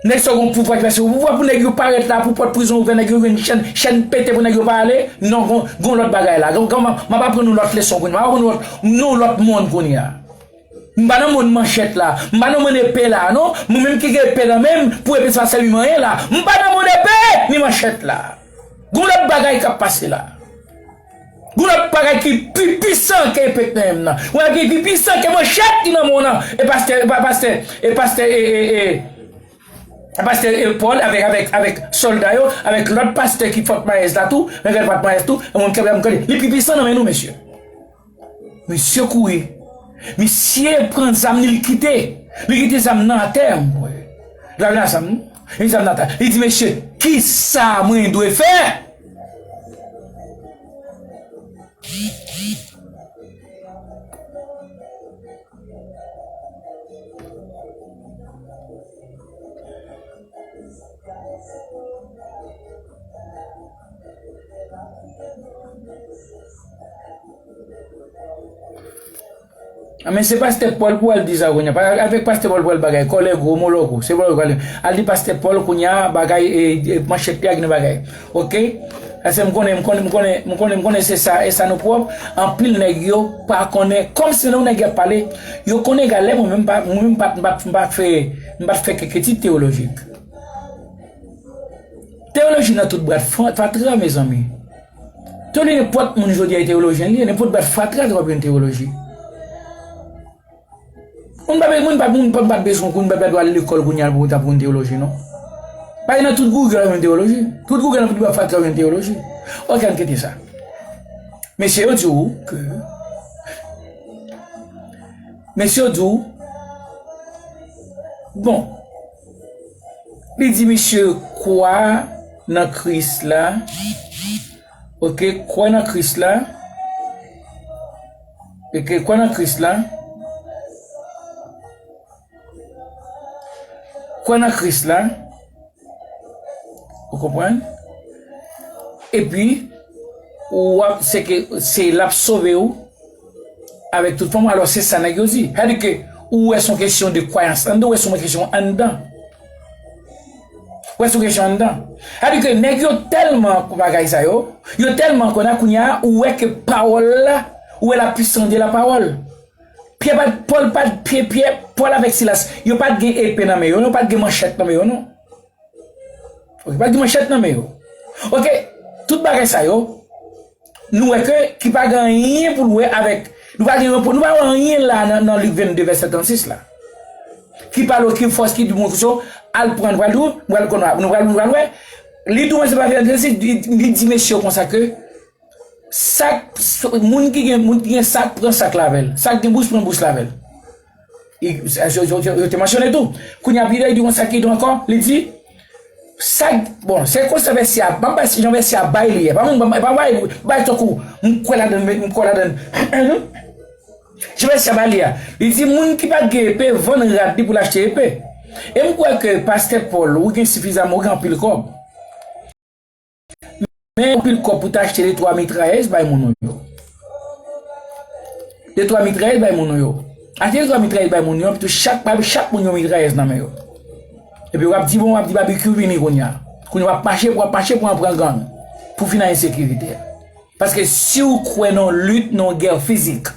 Nèg sa yo gon pouvwa ki pase pouvwa pou nèg yo parèt la, pou pòt prizon ouvè, nèg yo jwenn chèn, chèn pete pou nèg yo pa ale. Non, gon, gon lòt bagay la. Gon, gon, m ap aprann nou lòt leson kounye a. M ap aprann nou lòt, nou lòt mond kounye a. M pa nan mond manchèt la. M pa nan mond epe la, non. Mwen menm ki gen epe nan men m, pou epe sa sèvi m anyen la. M pa nan mond epe ni manchèt la. Gon lòt bagay k ap pase la. Gon lòt bagay ki pi pisan ke epe k nan men m nan. Gon bagay ki pi pisan ke manchèt ki nan men w nan. E pastè, e pa-, pastè, e pastè, e, e, e, e pastè, e Pòl avèk, avèk, avèk sòlda yo, avèk lòt pastè ki Fòt Mayèz la tou, men gade Fòt Mayèz tou, e moun ki ap gade, li pi pisan nan men nou, mesye. Misye kouri. Misye pran zam li, li kite. Li kite zam nan atè, m kwè. Li pa vin ak zam, non. Li zam nan atè. Li di, "Mesye, kisa mwen dwe fè?" A, men se pastè Pòl pou al di sa kounye a. Pa, avèk pastè Pòl pou al bagay, kòlèg ou, omològ ou, se Pòl pou al, al di pastè Pòl kounye a bagay, e, e, manchèt li ak nan bagay. Oke? Paske m konnen, m konnen, m konnen, m konnen, m konnen se sa, e sa nou pwòp. Anpil nèg yo pa konnen, kòmsi lè yon nèg y ap pale, yo konnen egal lè mwen menm pa, mwen menm pa, m pa, m pa fè, m pa fè kèk etid teyolojik. Teyoloji nan tout bwat fa-, fatra, mezanmi. Teyoloji, nenpòt moun jodi a e teyolojyen li ye, nenpòt bwat fatra te wap jwenn teyoloji. Moun pa, moun pa, moun pa, pa bezwen, moun pa, pa dwe al lekòl kounye a pou ta aprann teyoloji, non. Paske nan tout Google, w ap jwenn teyoloji. Tout Google, nan tout bwat fatra, w ap jwenn teyoloji. Oke, ann kite sa. Mesye yo di w ke, mesye yo di w, bon, li di misye kwè nan Kris la, oke, kwè nan Kris la, oke, kwè nan Kris la, kwè nan Kris la, ou konprann? Epi, w ap, se ke, se l ap sove w avèk tout fòm, alò se sa nèg yo di. Sa di ke ou wè se yon kesyon de kwayans anndan, ou wè se yon kesyon anndan. Ou wè se yon kesyon anndan. Sa di ke nèg yo tèlman bagay sa yo, yo tèlman kwè nan kounye a, ou wè ke pawòl la, ou wè la puissance de la parole. Pyè pa t, Pòl pa t, Pyè, Pyè, Pòl avèk Silas, yo pa t gen epe nan men yo, non, yo pa t gen manchèt nan men yo, non. Oke, pa t gen manchèt nan men yo. Oke, tout bagay sa yo, nou wè ke ki pa gen anyen pou l wè avèk, nou pa gen, nou pa wè anyen la nan, nan Lik vennde vèsè trannsis la. Ki pale, ki fòs, ki di moun konsa, al pran, pral di, pral konn, nou pral, nou pral wè. Li di, mwen, se pa vennde trannsis, li, li di mesye yo konsa ke sak, moun ki gen, moun ki gen sak, pran sak la avè l. Sak gen bous, pran bous la avè l. Li, yo, yo, yo, yo te mansyone tou. Kounye a, Pita, li di konsa ki di ankò, li di, sa, bon, se konsa vèsè a, pa bay, jan vèsè a bay li ye, pa moun, pa bay, bay tankou, m kwè ladann, m kwè ladann. Jan vèsè a bay li a, li di, moun ki pa t gen epe, vann rad li pou l achte epe. E m kwè ke pastè Paul, ou gen sifizaman, ou gen anpil kòb. Men anpil kòb pou ta achte de twa mitrayèz bay moun ou yo. De twa mitrayèz bay moun ou yo. Achte de twa mitrayèz bay moun yo, epi tou chak, bay chak moun yon mitrayèz nan men yo. Epi w ap di, bon, w ap di babikyou vini kounye a. Kounye a w ap mache, w ap mache pou w pran gang. Pou fin ak ensekirite a. Paske si w kwè nan lit, nan gè fizik,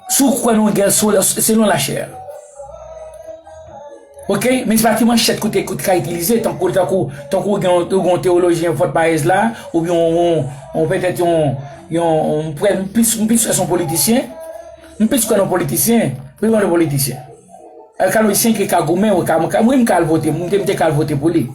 si w kwè nan gè selon lachè, oke, men se pa ti manchèt kote, kote ka itilize, tankou, tankou, tankou gen yon, gen yon teyolojyen Fòt Mayèz la, oubyen yon, yon, yon petèt yon, yon, yon, m plis, m plis kwè se yon politisyen, m plis kwè nan politisyen, m plis kwè nan politisyen. Kalòsyen ki ka goumen, ou ka, ka, mwen, m ka al vote, m te, m te ka al vote pou li.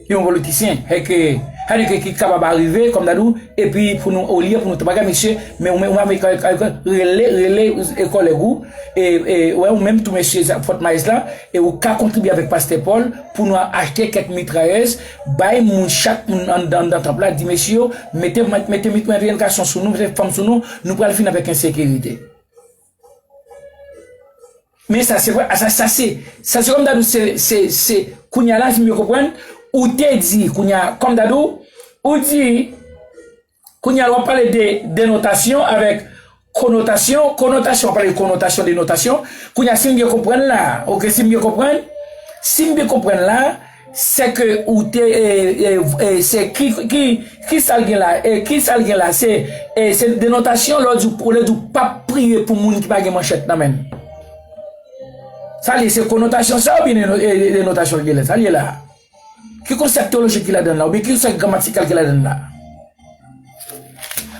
Yon politisyen, e ke, sa vle di ke ki kapab arive, kòm ta di w, epi pou nou, olye pou nou ta bagay, mesye, men ou menm, ou menm, rele, rele, e kòlèg ou, e, e, wè, ou menm tou, mesye, Fòt Mayèz la, e ou ka kontribye avèk pastè Paul pou nou achte kèk mitrayèz, bay moun, chak moun anndan, anndan tanp la, di mesye yo, mete, mete, mete, mete, mete gasson sou nou, mete fanm sou nou, nou pral fin avèk ensekirite. Men sa se vre, sa, sa se, sa se kòm ta di w, se, se, se, kounye a la, si m byen konprann, ou te di, kounye a, kòm ta di w, ou di, kounye a, w ap pale de denotasyon avèk konotasyon, konotasyon, w ap pale de konotasyon, denotasyon, kounye a, si m byen konprann la, oke, si m byen konprann, si m byen konprann la, se ke ou te, e, e, e, se ki, ki, ki sa l gen la, e, ki sa l gen la, se, e, se denotasyon, lè w di, lè w di w p ap priye pou moun ki pa gen manchèt nan men l. Sa l ye, se konotasyon sa oubyen deno-, e, e, denotasyon l gen la, sa l ye la. Ki konsèp teyolojik ki ladann la, oubyen ki konsèp gramatikal ki ladann la?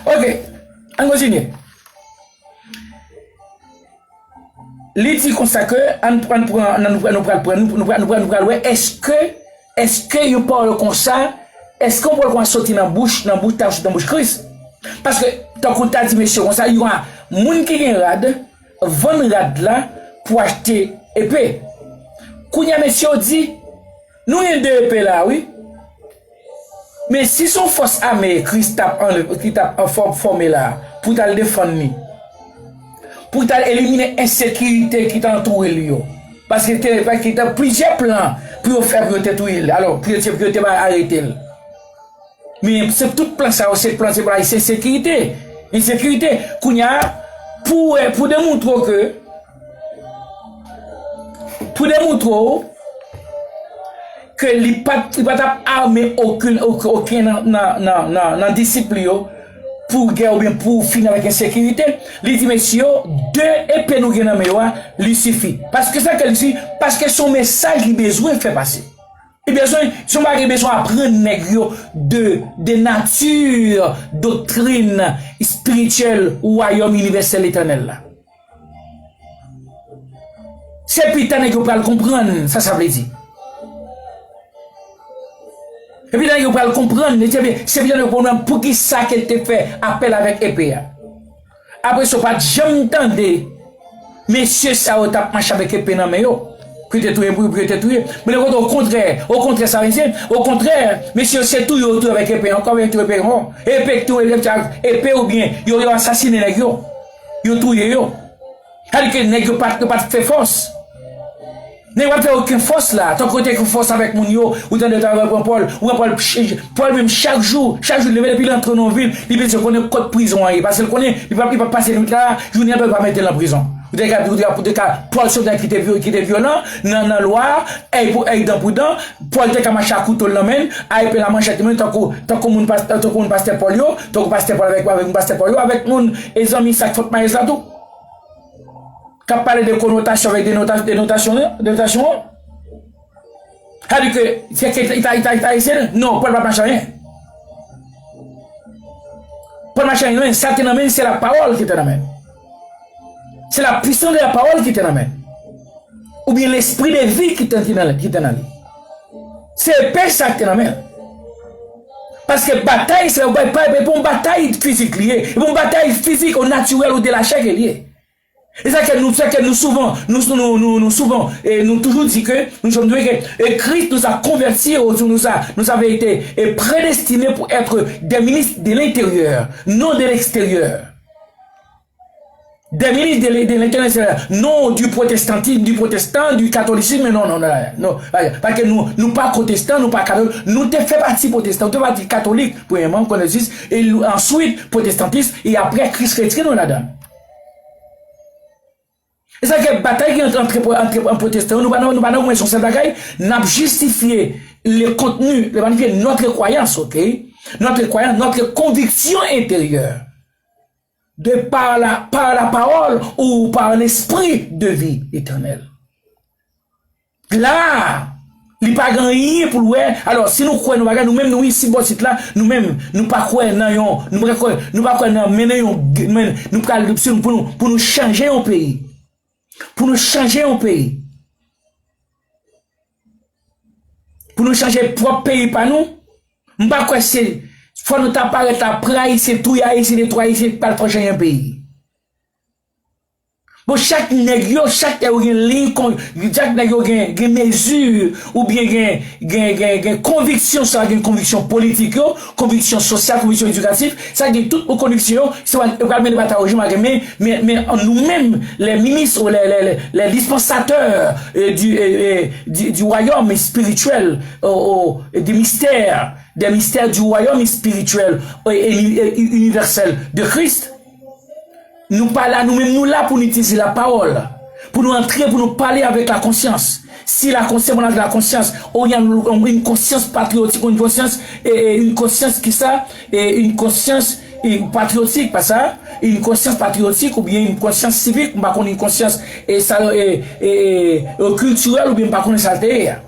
Oke, ann kontinye. Li di konsa ke, ann, ann pran, ann, nou, nou pral pran, nou, nou pral, nou pral, nou pral wè, èske, èske yon pawòl konsa, èske yon pawòl konsa soti nan bouch, nan bouch, ta soti nan bouch Kris? Paske, tankou ta di mesye konsa, yon moun ki gen rad, vann rad la pou achte epe. Kounye a, mesye yo di, nou gen de epe la, wi. Men si se yon fòs ame Kris t ap anlè-, ki t ap an fò-, fòme la, pou t al defann li, pou t al elimine ensekirite ki t antoure l yo. Paske te, paske te plizyè plan pou yo fè pou yo te touye l. Alò, pou yo te, pou yo te ba arete l. Men se tout plan sa yo, se plan, se plan, se ensekirite. Ensekirite. Kounye a, pou, pou demontre w ke, pou demontre w ke li pa t, li pa t ap ame okenn, okenn, okenn nan, nan, nan, nan, nan disip li yo pou gè oubyen pou fini avèk ensekirite. Li di, mesye yo, de epe nou gen nan men yo a, li sifi. Paske sa ke li sifi, paske se yon mesaj li bezwen fè pase. Li bezwen, se yon bagay li bezwen aprann nèg yo de, de nati doktrin espirityèl wayòm inivèsèl etènèl la. Se pita nèg yo pral konprann sa sa vle di. Se pita nèg yo pral konprann, se pi-, se pita nèg yo konprann poukisa ke l te fè apèl avèk epe a. Apre sa, w pa t janm tande mesye sa yo t ap mache avèk epe nan men yo. Pou yo te touye, pou, pou yo te touye. Men lè kote, okontrè, okontrè, sa vle di, okontrè, mesye yo se touye yo touye avèk epe ankò, men touye epe ankò. Epe ki touye, epe oubyen yo, yo asasine nèg yo. Yo touye yo. Sa vle di ke nèg yo pa t, yo pa t fè fòs. Nèg pa t fè okenn fòs la. Tankou yo te fè fòs avèk moun yo, ou tande yo ta pran Pòl, ou pran Pòl, ch-, Pòl menm chak jou, chak jou li leve depi l antre nan yon vil, li bezwen konnen kot prizon an ye. Paske l konnen, li p ap, li p ap pase nwit la, jounen an, yo pa mete l nan prizon. Ou te ka, ou te ka, ou te ka, Pòl se yon nèg ki te vyo-, ki te vyolan, nan, nan lwa, èy pou èy, dan pou dan, Pòl te ka mache ak kouto l nan men l, ak epe l, ak manchèt li nan men l, tankou, tankou moun pas-, tankou moun pastè Pòl yo, tankou pastè Pòl avèk, avèk moun pastè Pòl yo, avèk moun, e zanmi sa k Fòt Mayèz la tou. K ap pale de konotasyon avèk denota-, denotasyon, denotasyon an. Sa di ke, se ke, li ta, li ta, li ta eseye, non, Pòl pa t mache anyen. mache nan men, sa te nan men, se la pawòl ki te nan men. Se la puissance de la parole ki te nan men. Oubyen lespri de vi ki te, ki nan, ki te nan li. Se epe sa ki te nan men. Paske batay, se pa, pa, pa yon batay fizik li ye. E yon batay fizik, o natirèl, ou de la chè ke li ye. E sa ke nou, sa ke nou souvan, nou, nou, nou, nou souvan, e nou toujou di ke nou sommes, ke, e Christ nous a convertis, ou nous a, nous avait été, e, prédestinés pour être des ministres de l'intérieur, non de l'extérieur. Des ministres de, de l'intérieur, non du protestantisme, du protestant, du catholicisme, non, non, non, non, non, paske nou, nou pa protestan, nou pa katolik, nou te fè pati protestan, nou te fè pati katolik, premyèman, konèsis, e answit protestantis, e apre Kris retire nou ladan. E sa ke batay ki ant, ant, ant, ant pwotestan yo, nou pa nan, nou pa nan yon sèl bagay, n ap jistifye le contenu, le manifeste notre croyance, ok? Notre croyance, notre conviction intérieure. De par la, par la parole ou par l'esprit de vie éternelle. La, li pa gen anyen pou l wè. Alò, si nou kwè nan bagay, nou menm, nou isit bò isit la, nou menm, nou pa kwè nan yon, nou pa kwè, nou pa kwè nan mennen yon, men, nou pral pou nou, pou nou chanje yon peyi. Pou nou chanje yon peyi. Pou nou chanje pwòp peyi pa nou. M pa kwè se, fò nou ta parèt la, pran Ayisyen, touye Ayisyen, detwi Ayisyen, pral fò chanje yon peyi. Bon, chak nèg yo, chak nèg yo gen liy, kon, chak nèg yo gen, gen mezi, oubyen gen, gen, gen, gen konviksyon, sa gen konviksyon politik yo, konviksyon sosyal, konviksyon edikatif, sa gen tout konviksyon yo, se yo pral mennen batay yo, men, men, men nou menm, les ministres, les, les, les, les dispensateurs, euh, du, euh, euh, du, du royaume spirituel, euh, euh, du mystère, des mystères du royaume spirituel, euh, et, et, et universel de Christ. Nou pa la, nou menm nou la pou nou itilize lapawòl, pou nou antre, pou nou pale avèk lakonsyans. Si lakonsyans, nou avèk lakonsyans, ou gen yon konsyans patriyotik, yon konsyans, e, e, yon konsyans ki sa, e, yon konsyans, e, patriyotik, pa sa, yon konsyans patriyotik oubyen yon konsyans sivik, m pa konn yon konsyans, e, sa, e, e, e, e, kiltirèl oubyen m pa konnen sa l te ye a.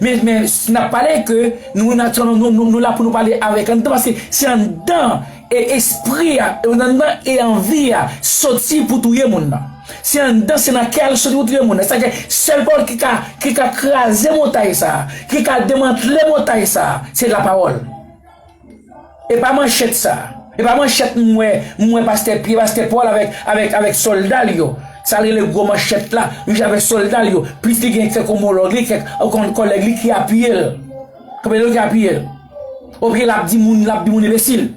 Men, men, n ap pale ke nou, nou, nou, nou, nou la pou nou pale avèk anndan, paske se anndan, e, espri a, e anndan, e anvi a, soti pou touye moun nan. Se anndan, se nan kè a l soti pou touye moun nan. Sa ke sèl pawòl ki ka, ki ka kraze montay sa, ki ka demantle montay sa, se lapawòl. E pa manchèt sa. E pa manchèt m wè, m wè pastè Pyè, pastè Pòl avèk, avèk, avèk sòlda l yo. Sa l rele gwo manchèt la, li avèk sòlda l yo. Plis li gen kèk omològ li, kèk kon-, kòlèg li ki apiye l. Kòlèg li ki apiye l. Oubyen l ap di moun, l ap di moun enbesil.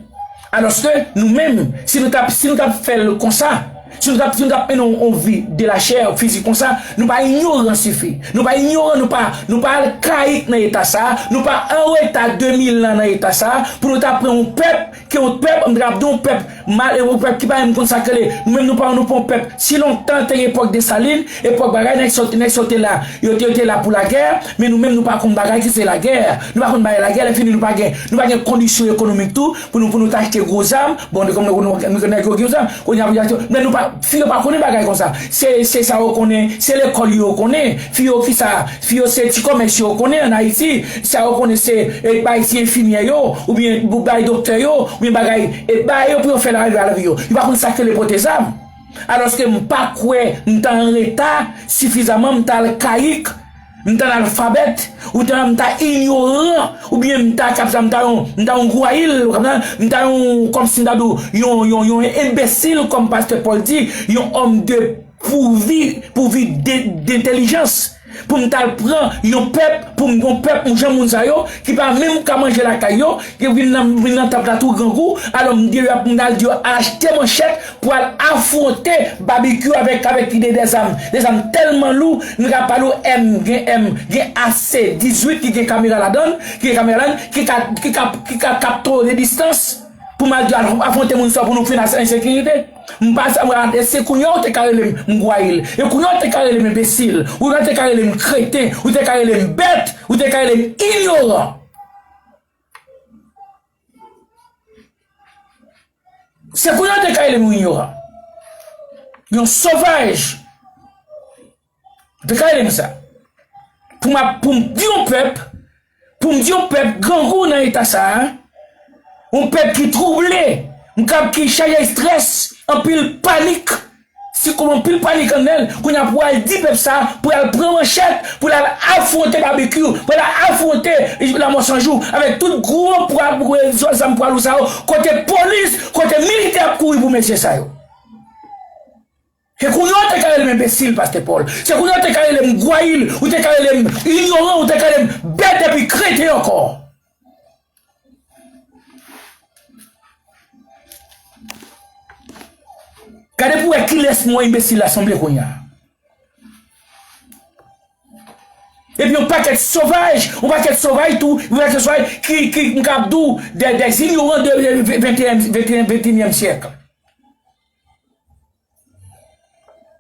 Alòske nou menm, si nou t ap, si nou t ap fè l konsa, si nou t ap, si nou t ap mennen yon, yon vi de la chè, fizik konsa, nou pa inyoran sifi. Nou pa inyoran, nou pa, nou pa akayik nan eta sa, nou pa an reta de mil an nan eta sa, pou nou ta pran yon pèp, ke yon pèp, m t ap di yon pèp mal, yon pèp ki pa menm konn sa k rele, nou menm nou pa, nou pa yon pèp. Si lontan te gen epòk Desalin, epòk bagay, nèg sa yo te, nèg sa yo te la, yo te, yo te la pou lagè, men nou menm nou pa konn bagay ki se lagè. Nou pa konn bagay lagè, lè fini nou pa gen, nou pa gen kondisyon ekonomik tou, pou nou, pou nou ta achte gwo zam. Bon, nou, nou, nou, nou, nèg yo gen zam. Kounye a, men nou pa, fi yo pa konnen bagay konsa. Se, se sa yo konnen, se lekòl yo konnen. Fi yo ki sa, fi yo se ti kòmès yo konnen ann Ayiti. Sa yo konnen se, e, bay ti enfimyè yo, oubyen pou bay doktè yo, oubyen bagay, e, bay yo pou yo fè lavi, lavi yo. Yo pa konn sa k rele pote zam. Alòske m pa kwè m ta an reta sifizaman, m ta akayik, m ta analfabèt, ou ta, m ta inyoran, oubyen m ta, kap sa, m ta yon, m ta yon gwayil, ou konprann, m ta yon, kòmsi m ta di w, yon, yon, yon enbesil, kòm pastè Pòl di, yon homme de pourvu, pourvu de, d'intelligence. Pou m t al pran yon pèp, pou m, yon pèp, yon jan moun sa yo, ki pa menm ka manje lakay yo, ki vin nan, vin nan tanp la tou grangou, alò m di yo, m al di yo achte manchèt, pou al afwonte babikyou avèk, avèk ide de zam, de zam tèlman lou, m ka pale w M, gen M, gen A C dizuit ki gen kamera ladan l, ki gen kamera ladan l, ki ka, ki ka, ki ka kapte w de distans, pou m al di al afwonte moun sa pou nou fin an sekirite. M pa sa, mwen, e se kounye a w te ka rele m gwayil, e kounye a w te ka rele m enbesil, ou te ka rele m kreten, ou te ka rele m bèt, ou te ka rele m inyoran. Se kounye a te ka rele m yon inyoran. Yon sovaj. Te ka rele m sa. Pou m ap, pou m di yon pèp, pou m di yon pèp grangou nan eta sa a, yon pèp ki twouble, M kab ki chaje estrès, anpil panik. Si kòm anpil panik anndan l, kounye a pou al di pèp sa, pou al pran manchèt, pou al afwonte Babekyou, pou al afwonte Lanmò San Jou, avèk tout gwo pwa, gwo zam pwa lou sa yo, kote polis, kote militè ap kouri pou mesye sa yo. Se kounye a ou te ka rele m enbesil, Pastè Pòl. Se kounye a ou te ka rele m gwayil, ou te ka rele m inyoran, ou te ka rele m bèt epi kreten ankò. Gade pou wè kilès mo enbesil la sanble kounye a. Epi yon pakèt sovaj, yon pakèt sovaj tou, yon pakèt sovaj ki, ki, m kab di w, des, des ignorants de, de vingt et un, vingt et un, vingt et unième siècle.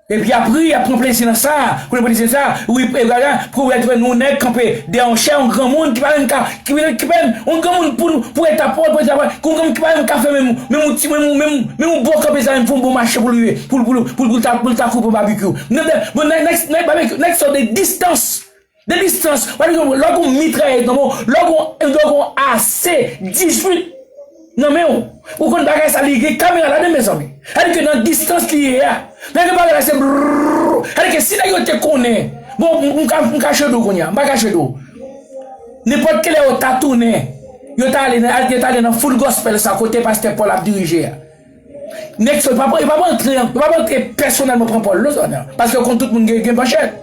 Epi apre, y ap pran plezi nan sa, pou pran plezi nan sa, wi, e, gade, pou wè, nou nèg kanpe dèyè yon chè, yon granmoun ki pa menm ka, ki, ki pa menm, yon granmoun pou, pou eta pòl, pou eta pòl, yon granmoun ki pa menm ka fè menm, menm yon ti, menm, menm, menm yon bon kanpe sa, menm fè yon bon mache pou l rive, pou, pou, pou, pou l ta, pou l ta koupe Babekyou. Nèg, bon, nèg, nèg, nèg Babekyou, nèg sòt de distans. De distans, pa egzanp, lè w gen yon mitrayèz nan men w, lè w gen yon, lè w gen yon A C dizuit nan men w, ou konn bagay sa li gen kamera ladan l, mezanmi. Sa vle di ke nan distans li ye a, lè gen bagay la se brrrr. Sa vle di ke si nèg yo te konnen, bon, m, m ka, m ka chede w kounye a, m pa ka chede w. Nenpòt kilè yo ta tounen, yo ta ale nan, yo ta ale nan Full Gospel sa kote pastè Pòl ap dirije a. Nèg sa yo pa, yo pa antre, yo pa antre pèsonèlman pran Pòl, non, sa, non. Paske yo konn tout moun gen, gen manchèt.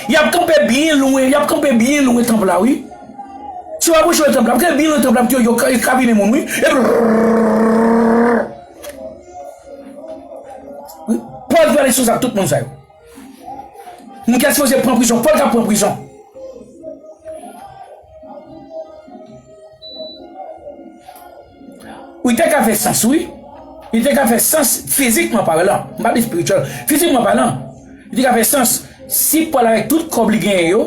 Y ap kanpe byen lwen, y ap kanpe byen lwen tanp la, wi. Si w apwoche tanp la, w kanpe byen lwen tanp la, yo, yo, yo kabine moun, wi. E Pòl pral sou sa tout moun sa yo. Moun ki ta sipoze pran prizon, Pòl k ap pran prizon. Wi, te ka fè sans, wi. Li te ka fè sans fizikman palan. M pa di espirityèl. Fizikman palan, li te ka fè sans. Si Pòl avèk tout kòb li genyen yo,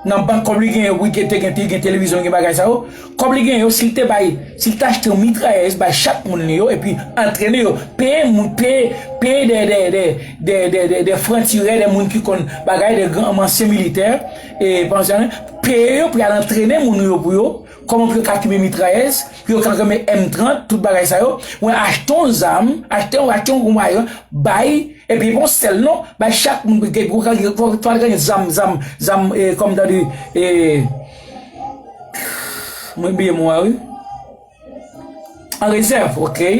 nan bank kòb li genyen yo, wi, te gen, te gen televizyon, gen bagay sa yo, kòb li genyen yo, si l te bay, si l te achte yon mitrayèz bay chak moun li yo, epi antrene yo, peye moun, peye, peye de, de, de, de, de, de, de frantirè, de moun ki konn bagay, de gran ansyen militè, e, pansyon, peye yo pou y al antrene moun yo pou yo, kòman pou yo ka kenbe mitrayèz, pou yo ka kenbe M trant, tout bagay sa yo, mwen achte yon zam, achte yon, achte yon gwo mayo, bay, epi bon sèl non, bay chak moun, gen gwo, gwo, gwo, fò, fò gen zam, zam, zam, e, kòm tande, e, mwen bliye mo a, wi. An rezèv, oke.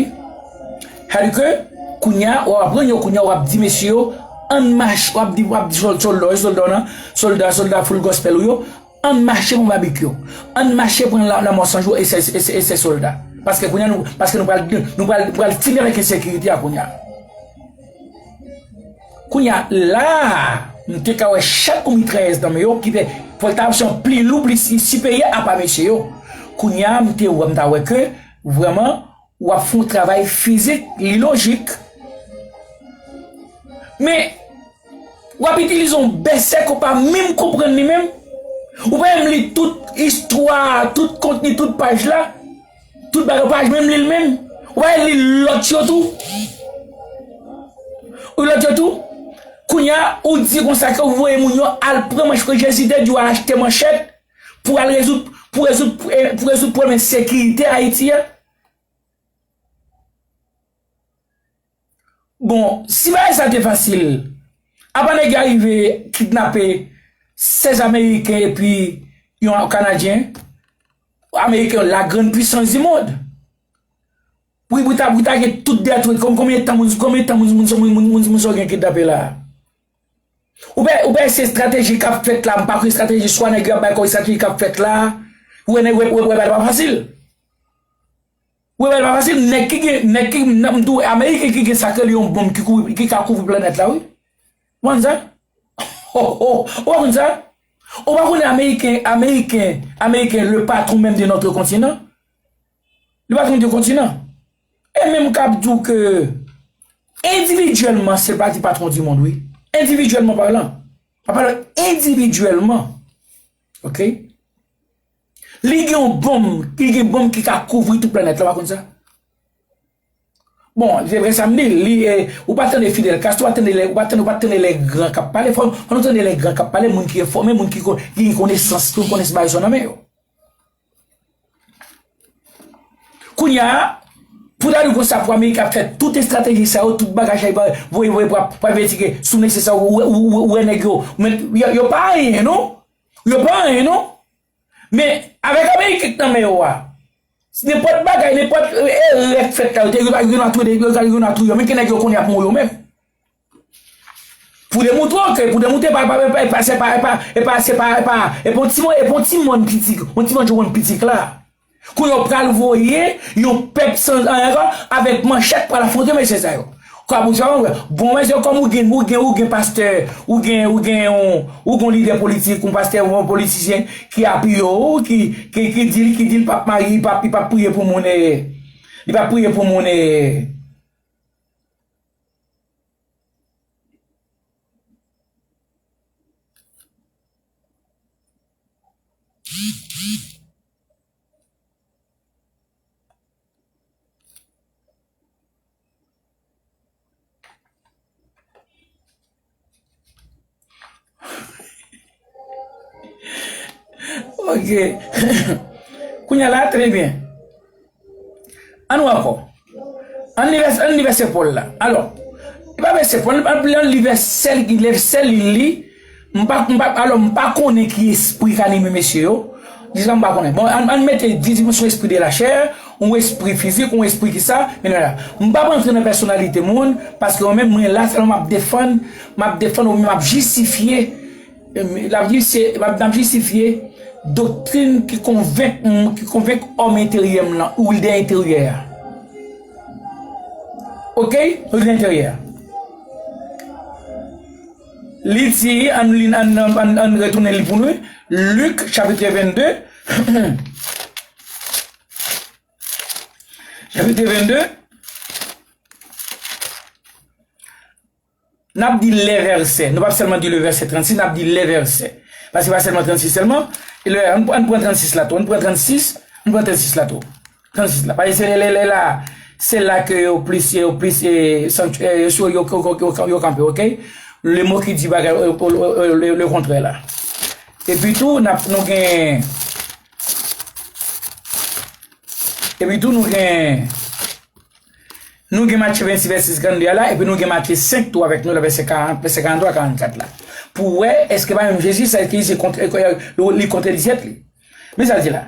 Sa vle di ke, kounye a, w ap rann yo, kounye a, w ap di mesye yo, ann mache, w ap di, w ap di sòl-, sòlda, sòlda w nan, sòlda, sòlda Full Gospel ou yo, ann mache pran Babekyou. Ann mache pran la, Lanmò San Jou e sè, e sè, e sè sòlda. Paske kounye a nou, paske nou pral, nou pral, nou pral fini avèk ensekirite a kounye a. Kounye a, la a, m te ka wè chak yon mitrayèz nan men yo, ki te, fò l ta opsyon pli lou, pli si, siperyè apa mesye yo. Kounye a, m te wè, m ta wè ke, vrèman, w ap fè yon travay fizik, li lojik. Men, w ap itilize yon bèsè ke w pa menm konprann li menm. Ou pa menm li tout istwa, tout kontni, tout paj la. Tout bagay, ou pa menm li l menm. Ou pa li lòt yo tou. Ou lòt yo tou. Kounye a, ou di konsa ke ou voye moun yo al pran manch, ke Jezi te di w al achte manchèt pou al rezoud, pou rezoud, pou, pou rezoud pwoblèm ensekirite Ayiti a. Bon, si bagay sa te fasil, apa nèg yo arive kidnape sèz Ameriken epi yon Kanadyen, Ameriken yo la grande puissance du monde. Wi, pou ta, pou ta gen tout dèyè tou, kon-, konbyen tan moun, konbyen tan moun, moun, moun, moun, moun, moun sa yo gen kidnape la? Ou pa, ou pa se estrateji k ap fèt la, m pa kwè estrateji swa nèg yo ap bay kò estrateji k ap fèt la. Ou wè, nèg, wè, wè, wè, bagay la pa fasil. Ou wè, bagay la pa fasil, nèg ki gen, nèg ki, m di w, Ameriken ki gen sa k rele yon bonm ki kouvri, ki ka kouvri planèt la, wi. Ou konn sa? Ho, ho, ou pa konn sa? Ou pa konnen Ameriken, Ameriken, Ameriken, le patron même de notre continent? Le patron du continent. E menm k ap di w ke endividyèlman, se pa li patron du monde, wi. Endividyèlman palan. Pa pale endividyèlman. Oke? Li gen yon bonm, li gen bonm ki ka kouvri tout planèt la, w pa konn sa? Bon, se vre sa m di, li, eh, ou pa tande Fidel Castro, ou pa tande lè, ou pa tande, ou pa tande lè gran k ap pale, fò, fò nou tande lè gran k ap pale, moun ki enfòme, moun ki ko-, ki gen konesans, ki konesans bagay sa nan men yo. Kounye a, pou ta di konsa, pou Amerik ap fè tout estrateji sa yo, tout bagay sa yo, voye, voye, pou ap, pou ap envestige, si w nesesè, ou, ou, ou, ou wè nèg yo. Men, yo, yo pa anyen, non. Yo pa anyen, non. Men, avèk Amerik k nan men yo a, nenpòt bagay, nenpòt, e, erè k fèt la, yo te, yo, yo, yo, yo, yo, yo, men ke nèg yo konnen ap mouri yo menm. Pou demoutre w ke, pou demoutre pa, pa, pa, pa, se pa, e pa, e pa, se pa, e pa, e pa yon ti mòn, e pa yon ti mòn pitik, yon ti mòn jwenn pitik la. Kounye a w pral voye yon pèp san anyen ankò avèk manchèt pral afwonte mesye sa yo. Kwa pou sa, bon, mesye, kòm ou gen, ou gen, ou gen pastè, ou gen, ou gen yon, ou gen yon lidè politik, yon pastè, yon politisyen ki apiye w, ki, ki, ki di, ki di l p ap mari, li p ap, li p ap priye pou moun, e, li p ap priye pou moun, e, Ok. Kounye a la, trè byen. Ann wè ankò. Ann li vèsè, ann li vèsè Pòl la. Alò, li pa vèsè Pòl, ann, ann li vèsè, vèsè li li. M pa, m pa, alò, m pa konnen ki espri k anime mesye yo. Jiska m pa konnen. Bon, ann, ann mete di dimansyon espri de la chè, yon espri fizik, yon espri kisa, men la. M p ap rantre nan pèsonalite moun, paske mwen menm, mwen la sèlman m ap defann, m ap defann oubyen m ap jistifye, e, m, l ap jis-, m ap, m ap jistifye doktrin ki konvenk m, ki konvenk òm enteryè m lan, ou lidè enteryè a. Ok? Ou lidè enteryè a. Li di, ann li, ann, ann, ann, ann retounen li pou nou. Lik, chapit vennde. Chapit vennde. N ap di lè vèsè. Nou p ap sèlman di le vèsè trannsis, n ap di lè vèsè. Paske pa sèlman trannsis sèlman. E lè, ann, ann pran trannsis la tou. Ann pran trannsis. Ann pran trannsis la tou. Trannsis la. Paske se lè, lè, lè la, se la ke yo plis, yo plis, e, sanktu-, e, yo, yo, yo, yo, yo, yo kanpe, ok? Le mo ki di bagay, e, e, e, le, le kontrè la. Epi tou, n ap, nou gen, epi tou, nou gen, nou gen Matye vennsis, vèsè senkanndde a la, epi nou gen Matye senk tou avèk nou la, vèsè karant, vèsè karanntwa, karannkat la. Pou wè, èske pa menm Jezi, sa ki se kontrè, li kontrèdi tèt li. Men sa l di la.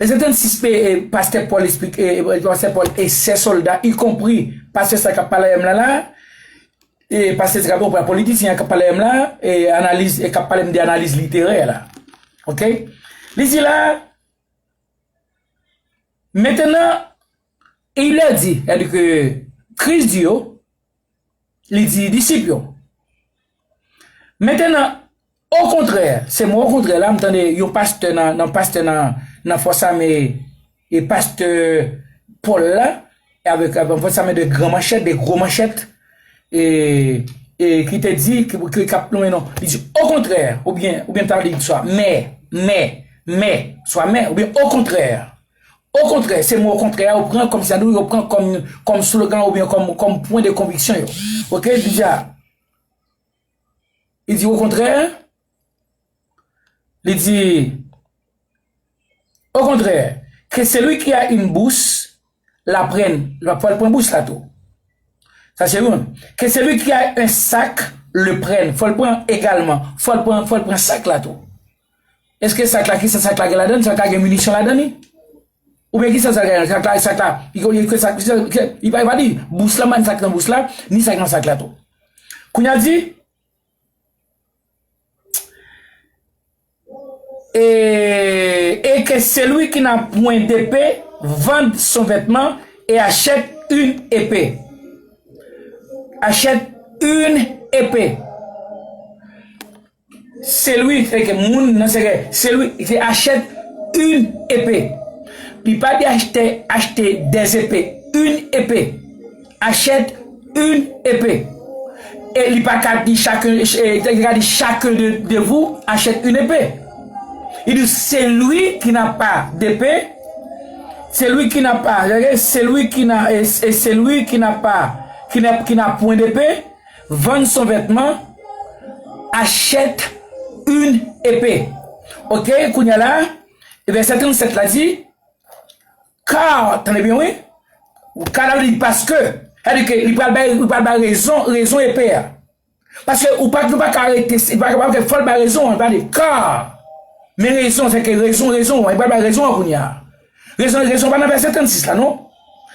Vèsè trannsis, e, e, pastè Pòl esplike, e, e, pastè Pòl e sè sòlda, ikonpri pastè sa k ap pale avè m la, la, e, pastè sa k ap, politisyen k ap pale avè m la, e, analiz, e, k ap pale m de analiz literè la. Ok? Li di la, maintenant, il leur dit, c'est-à-dire que Kris di yo, li di disip yo. Mentenan, okontrè, se mo okontrè la, m tande yon pastè nan, nan pastè nan, nan fòs ame, e pastè Pòl la, e avèk, avèk fòs ame de gran manchèt, de gwo manchèt, e, e ki te di, ki, ki, k ap lonmen non, li di okontrè, oubyen, oubyen ta di swa mè, mè, mè, swa mè, oubyen okontrè. Okontrè, se mo okontrè a yo pran kòm sa nou, yo pran kòm, kòm slogan oubyen kòm, kòm pwen de konviksyon yo. Ok, li di a. Li di okontrè, li di, okontrè, que celui qui a une bourse la prenne, fò l pran bous la tou. Sa se youn. Que celui qui a un sac le prenne, fò l pran egalman, fò l pran, fò l pran sak la tou. Èske sak la, kisa sak la gen ladan l? Sak la gen minisyon ladan li? Oubyen kisa sak la gen? Sak la, sak la, li, li, li, sak, li, li, li pa, li pa di, bous la, man sak nan bous la, ni sak nan sak la tou. Kounye a di, et, et que celui qui n'a point d'épée vende son vêtement et achète une épée. Achète une épée. Celui, se ke moun nan se ke, celui qui achète une épée. Li pa di achte, achte des épées, une épée. Achète une épée. E li pa ka di chacun, e, li ka di chacun de, de vous achète une épée. Il dit celui qui n'a pas d'épée, celui qui n'a pas, celui qui n'a, et, et celui qui n'a pas, qui n'a, qui n'a point d'épée, vende son vêtement, achète une épée. Ok, kounye a la, vèsè trannsèt la di, Car, tande byen, wi. Car la vle di paske. Sa vle di ke li pral bay, li pral bay rezon, rezon epe a. Paske ou pa, nou pa ka rete, li pa, pa ka fè fòl bay rezon an, li pa di car. Men rezon, se ke rezon, rezon an, li pral bay rezon an kounye a. Rezon, rezon pa nan vèsè trannsis la, non.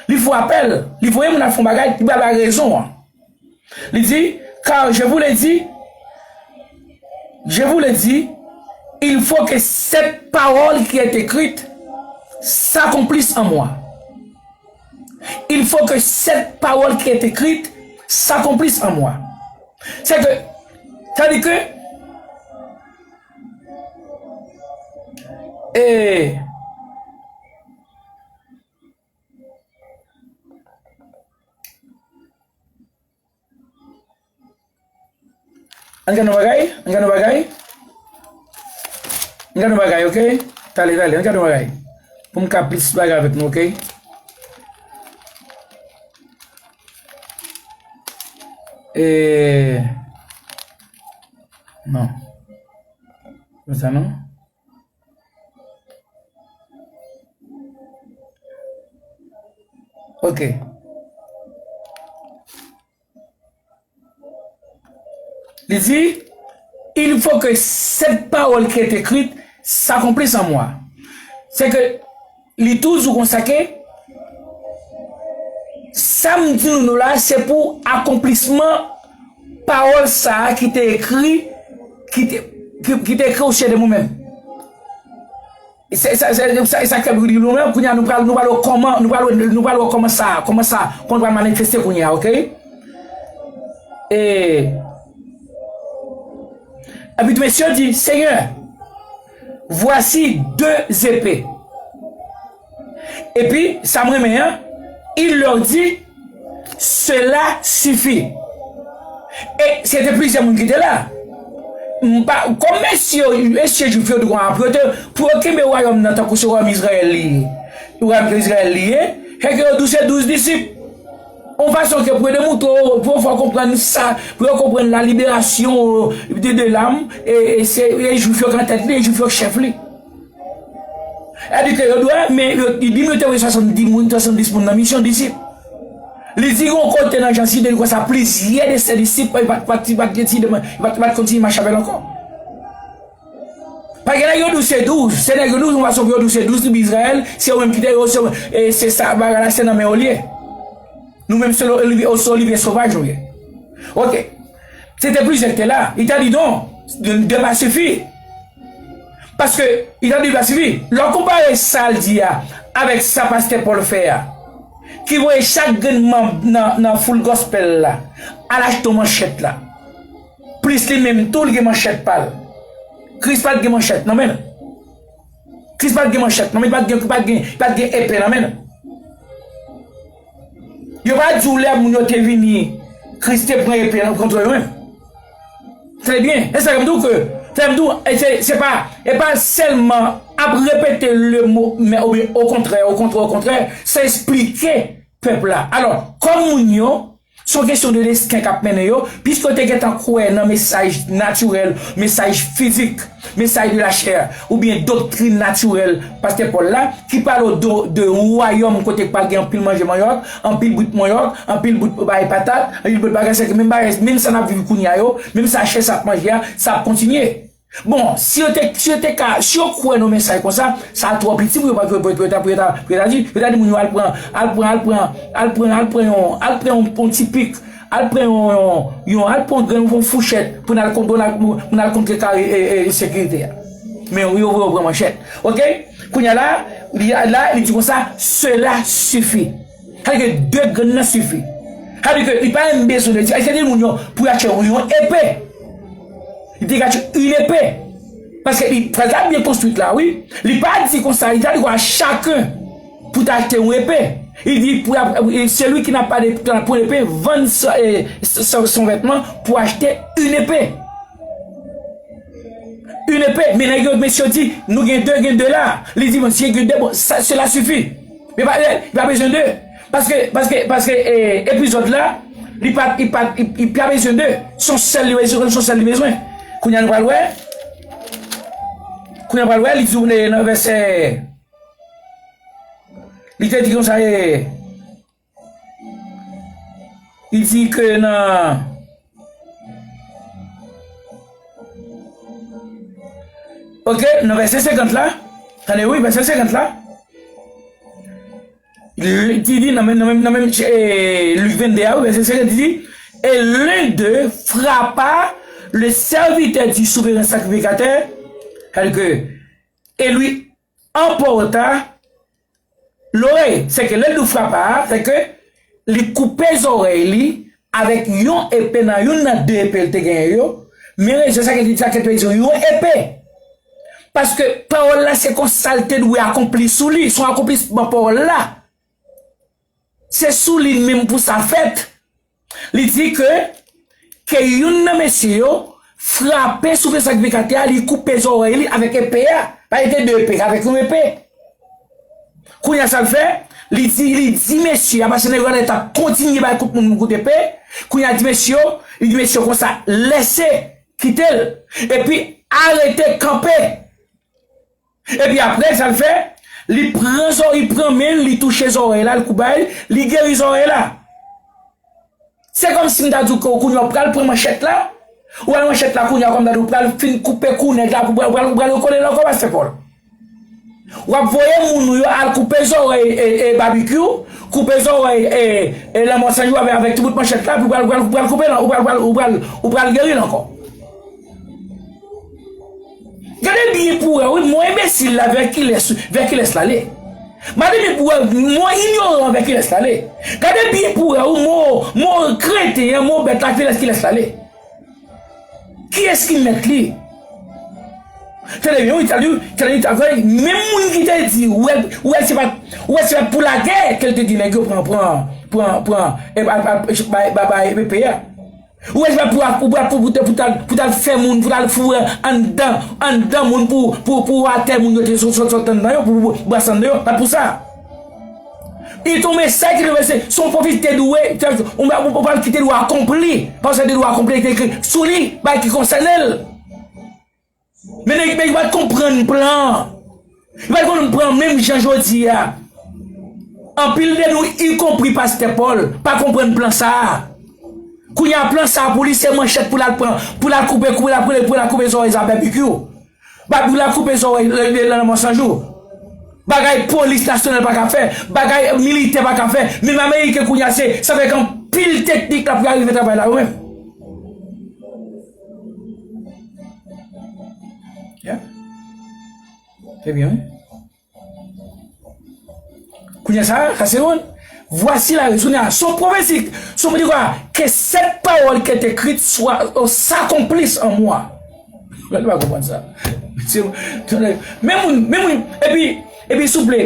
Li fè apèl, li voye moun al fè yon bagay, li pral bay rezon an. Li di, car je vous le dis, je vous le dis, il faut que cette parole qui est écrite s'accomplisse en moi. Il faut que cette parole qui est écrite s'accomplisse en moi. Se ke, sa vle di ke, e, Ann gade yon bagay, ann gade yon bagay. Ann gade yon bagay, oke? Tale, tale, ann gade yon bagay. Pou m ka plis bagay avèk nou, oke? E, non. Konsa, non? Oke. Li di, il faut que cette parole qui est écrite s'accomplisse en moi. Se ke li toujou konsa ke sa m di nou, nou la, se pou akonplisman pawòl sa a ki te ekri, ki te, ki, ki te ekri osijè de mwen menm. E sa, sa, sa, sa, sa k fè nou menm, kounye a nou pral, nou pral wè kòman, nou pral wè, nou pral wè kòman sa, kòman sa, kòman pral manifeste kounye a, oke? E, epi mesye yo di, Seigneur, voici deux épées. Epi, sa m renmen an, il leur dit, cela suffit. E se te plizyè moun ki te la. M pa, kòm mesye, mesye jwif yo te konn apre te, pou yo kenbe wayòm nan tankou se wayòm Izrayèl li ye. Wayòm Izrayèl li ye, se ke yo di w se douz disip. Yon fason ke pou yo demontre w, pou yo fè w konprann sa, pou yo konprann la liberasyon de, de lam, e, e se, e jwif yo k an tèt li, e jwif yo k chèf li. Sa vle di ke yo dwe, men yo, li di nou te voye swasanndis moun, swasanndis moun nan misyon disip. Li di yon kote nan Jan sis de, li konsa plizyè de se disip, pa, pa, pa, pa, pa, pa kontinye mache avè l ankò. Pa gen nèg yo di w se douz, se nèg yo di w yon fason pou yo di w se douz tribi Izrayèl, se yo menm ki te yo, se, e se sa, bagay la se nan men yo l ye. Nou menm se lo-, olivye, se olivye sovaj nou ye. Oke. Se te plizyè ki te la. Li ta di non, de, de pa sifi. Paske, li ta di de pa sifi. Lè w konpare sa l di a avèk sa pastè Pòl fè a, ki voye chak grenn manm nan, nan foul gospel la al achte yon manchèt la. Plis li menm tou, li gen manchèt pa l. Kris pa t gen manchèt nan men l. Kris pa t gen manchèt nan men l, li pa t gen, li pa t gen, li pa t gen epe nan men l. Yo pa di w lè moun yo te vini, Kris te pran epe nan kont yo menm. Trè byen. E sa k fè m di w ke, sa k fè m di w, e se, se pa, e pa sèlman ap repete le mo, men oubyen okontrè, okontrè, okontrè, se esplike pèp la. Alò, kòm moun yo, se yon kesyon de destin k ap mennen yo, piske yo te gentan kwè nan mesaj natirèl, mesaj fizik, mesaj de la chair, oubyen doktrin natirèl pastè Pòl la, ki pale w de, de yon wayòm kote k pral gen anpil manje manyòk, anpil brit manyòk, anpil brit bagay patat, anpil brit bagay, se ke menm bagay, menm sa n ap viv kounye a yo, menm sa chè sa ap manje a, sa ap kontinye. Bon, si yo te, si yo te ka, si yo kwè nan mesaj konsa, sa twò piti pou yo, pou yo, pou yo, pou yo ta, pou yo ta, pou yo ta di, pou yo ta di moun yo al pran, al pran, al pran, al pran, al pran yon, al pran yon, yon ti pik, al pran yon, yon, yon, al pran yon grenn, yon fouchèt pou n al kon-, pou n al, pou n al kontrekare, e, e, ensekirite a. Men yo, yo, yo pran manchèt. Oke? Kounye a la, li, la, li di konsa, cela suffit. Sa vle di ke de grenn nan sifi. Sa vle di ke li pa menm bezwen de di, li te di moun yo pou y achte yon epe. Li te ka achte yon epe. Paske li, fraz la byen konstwi la, wi. Li pa di konsa, li ta di kwa chacun pou ta achte yon epe. Li di, pou, celui qui n'a pas de, pour l'épée, vende son, eh, son, son vêtement pour acheter une épée. Une épée, men nèg yo, mesye yo di, nou gen de, gen de la. Li di, bon, si gen de, bon, sa, cela suffit. Men pa, li pa bezwen de. Paske, paske, paske, eh, epizòd la, li pa, li pa, li, li pa bezwen de. Se yon sèl li bezwen, se yon sèl li bezwen. Kounye a nou pral wè. Kounye a nou pral wè, li di w nan vèsè, Li te di konsa, e, li di ke nan, ok, nan vèsè senkant la, tande wi, vèsè senkant la, li di, di nan menm, nan menm, nan menm, e, Lik vennde a, wi, vèsè senkant, li di, et l'un d'eux frappa le serviteur du souverain sacrificateur, c'est-à-dire que, et lui emporta l'oreille. Se ke lè l di w frapa a, se ke li koupe zòrèy li avèk yon epe nan youn nan de epe l te genyen yo. Men rezon sa ke li di sa ke te di yon epe. Paske pawòl la se konsa l te dwe akonpli sou li, se yon akonplisman pawòl la. Se sou li menm pou sa fèt. Li di ke, ke youn nan mesye yo frape souverain sakrifikatè a, li koupe zòrèy li avèk epe a. Pa rete de epe, avèk yon epe. Kounye a sa l fè, li di, li di mesye a, paske nèg yo t ap kontinye bay kout moun kout epe. Kounye a di mesye yo, li di mesye yo konsa, lèse, kite l. Epi arete, kanpe. Epi apre, sa l fè? Li pran zò, li pran men l, li touche zòrèy la, li koubay, li geri zòrèy la. Se kòmsi m ta di w ke w kounye a w pral pran manchèt la, ou pral manchèt la kounye a kòm ta di w pral fin koupe kou nèg la, pou pral, pral, pral rekole l ankò, pastè Pòl. W ap voye moun ou yo al koupe zòrèy e, e, Babikyou, koupe zòrèy e, e Lanmò San Jou avèk, avèk ti bout manchèt la, pou pral, pral, pral koupe l, ou pral, pral, ou pral, ou pral geri l ankò. Gade byen pou wè, wi, mo enbesil la, vè kilès, vè kilès l ale. Gade byen pou wè, mo inyoran, vè kilès l ale. Gade byen pou wè, wi, mo, mo kreten an, mo bèt la, kilès, kilès l ale. Kiyès ki mèt li? Tande byen, wi, tande, tande, tande, menm moun ki te di, wè, wè, se pa, wè, se pa pou lagè ke l te di nèg yo pran, pran, pran, pran, e, ba, ba, ba, ba, ba, epe a. Ou wè, pou, pou, pou, pou, pou, pou t al, pou t al fè moun, pou t al foure anndan, anndan moun, pou, pou, pou atè moun yo te sot, sot, sot anndan yo, pou, pou, pou brase anndan yo, pa pou sa. E ton mesaj ki te se, se yon pwofesi te dwe, ou, ou, ou pral kite dwe akonpli, paske te dwe akonpli, te ekri sou li, bagay ki konsène l. Men nèg, nèg pa t konprann plan an. Yo pa t konprann plan menm jan jodi a. Anpil de nou, ikonpri pastè Pòl, pa konprann plan sa a. Kounye a, plan sa a pou li, se manchèt pou l al pran, pou l al koupe, koupe, pou l al koupe zòrèy a Babikyou. Pou l al koupe zòrèy, e, e, Lanmò San Jou. Bagay polis nasyonal pa ka fè, bagay militè pa ka fè. Menm Ameriken kounye a, se, se avèk anpil teknik la pou y arive travay la yo menm. Yeah. Trè byen, wi. Kounye a sa, sa se yon. Voici la raison, se yon pwofesi, se yon, di kwa, que cette parole qui est écrite soit, euh, s'accomplisse en moi. Gade, pa konprann sa. Men moun, men moun, epi, epi souple,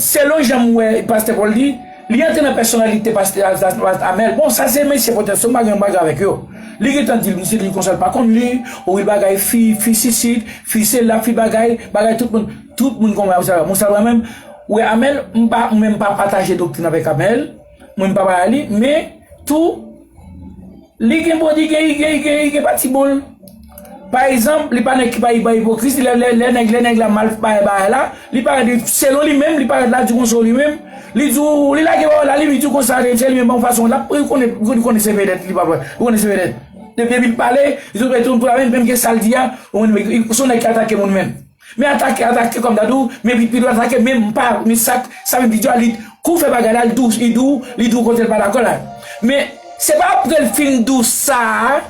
selon jan m wè pastè Pòl di, li antre nan pèsonalite pastè Amèl. Bon, sa se mesye pwotestan, m pa gen bagay avèk yo. Li gentan di l, misye di l konsa l pa konn li, ou wi bagay fi, fi sisit, fi sela, fi bagay, bagay tout moun, tout moun konn wè sa. Bon, sa vrèman, wè Amèl, m pa, mwen m pa pataje doktrin avèk Amèl, mwen m pa pale li, men tou, li gen bon, li gen, li gen, li gen, li gen pati bon l. Pa egzanp, li pa nèg ki pa, pa ipokrit, lè, lè, lè nèg, lè nèg la mal bay bagay la, li parèt, selon li menm, li parèt la di konsa li menm, li di w, li lage pawòl la, li, li di w konsa, se li menm, bon fason, l ap, li konnen, li konnen se vedèt, li pa, li konnen se vedèt. Depi, depi l pale, li tou, tou, tou la menm, menm ke sa l di a, ou konn, se yon nèg ki atake moun menm. Men atake, atake kòm ta di w, men pi, pi atake, men m pa, men sa, sa menm videyo a, li, kou fè bagay la, li di w, li di w, li di w kote l pa dakò la. Men se pa apre l fin di w sa,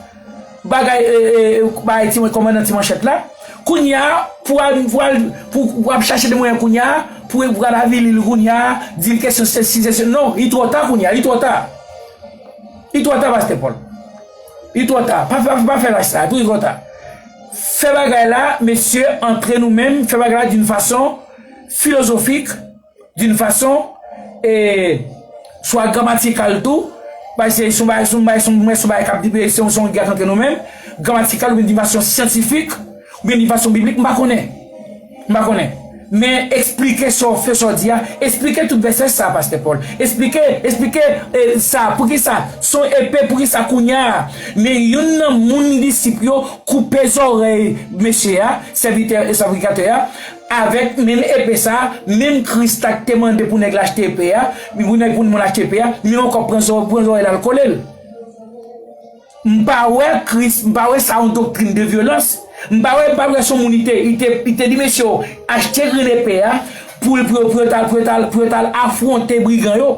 bagay, e, e, bagay ti, kòmandan ti manchèt la, kounye a, pou al, pou al, pou, pou ap chache de mwayen kounye a, pou, pou al avili l kounye a, di l kesyon sesi, sesi, non, li twò ta kounye a, li twò ta. Li twò ta, pastè Pòl. Li twò ta. Pa, pa, pa fè lach sa, li twò ta. Fè bagay la, mesye, antre nou menm, fè bagay la d'une façon philosophique, d'une façon, e, swa gramatikal tou, paske se yon bagay, se yon bagay, se yon, se yon bagay k ap di, se yon, se yon gè antre nou menm, gramatikal oubyen d'une façon scientifique, oubyen d'une façon biblique, m pa konnen. M pa konnen. Men eksplike sa w fè, sa w di a. Eksplike tout vèsè sa, Pastè Paul. Eksplike, eksplike eh, sa. Poukisa? Se yon epe, poukisa kounye a? Men youn nan moun disip yo koupe zòrèy mesye a, sèvitè e sakrifikasyè a, avèk menm epe sa, menm Kris la ki te mande pou nèg la achte epe a, pou nèg, pou moun achte epe a, li menm ankò pran zò-, pran zòrèy la, l kole l. M pa wè Kris, m pa wè sa yon doktrin de vyolans. M pa wè, m pa wè se yon moun li te, li te, li te di mesye yo, achte grenn epe a pou, pou, pou yo t al, pou yo t al, pou yo t al afwonte brigan yo.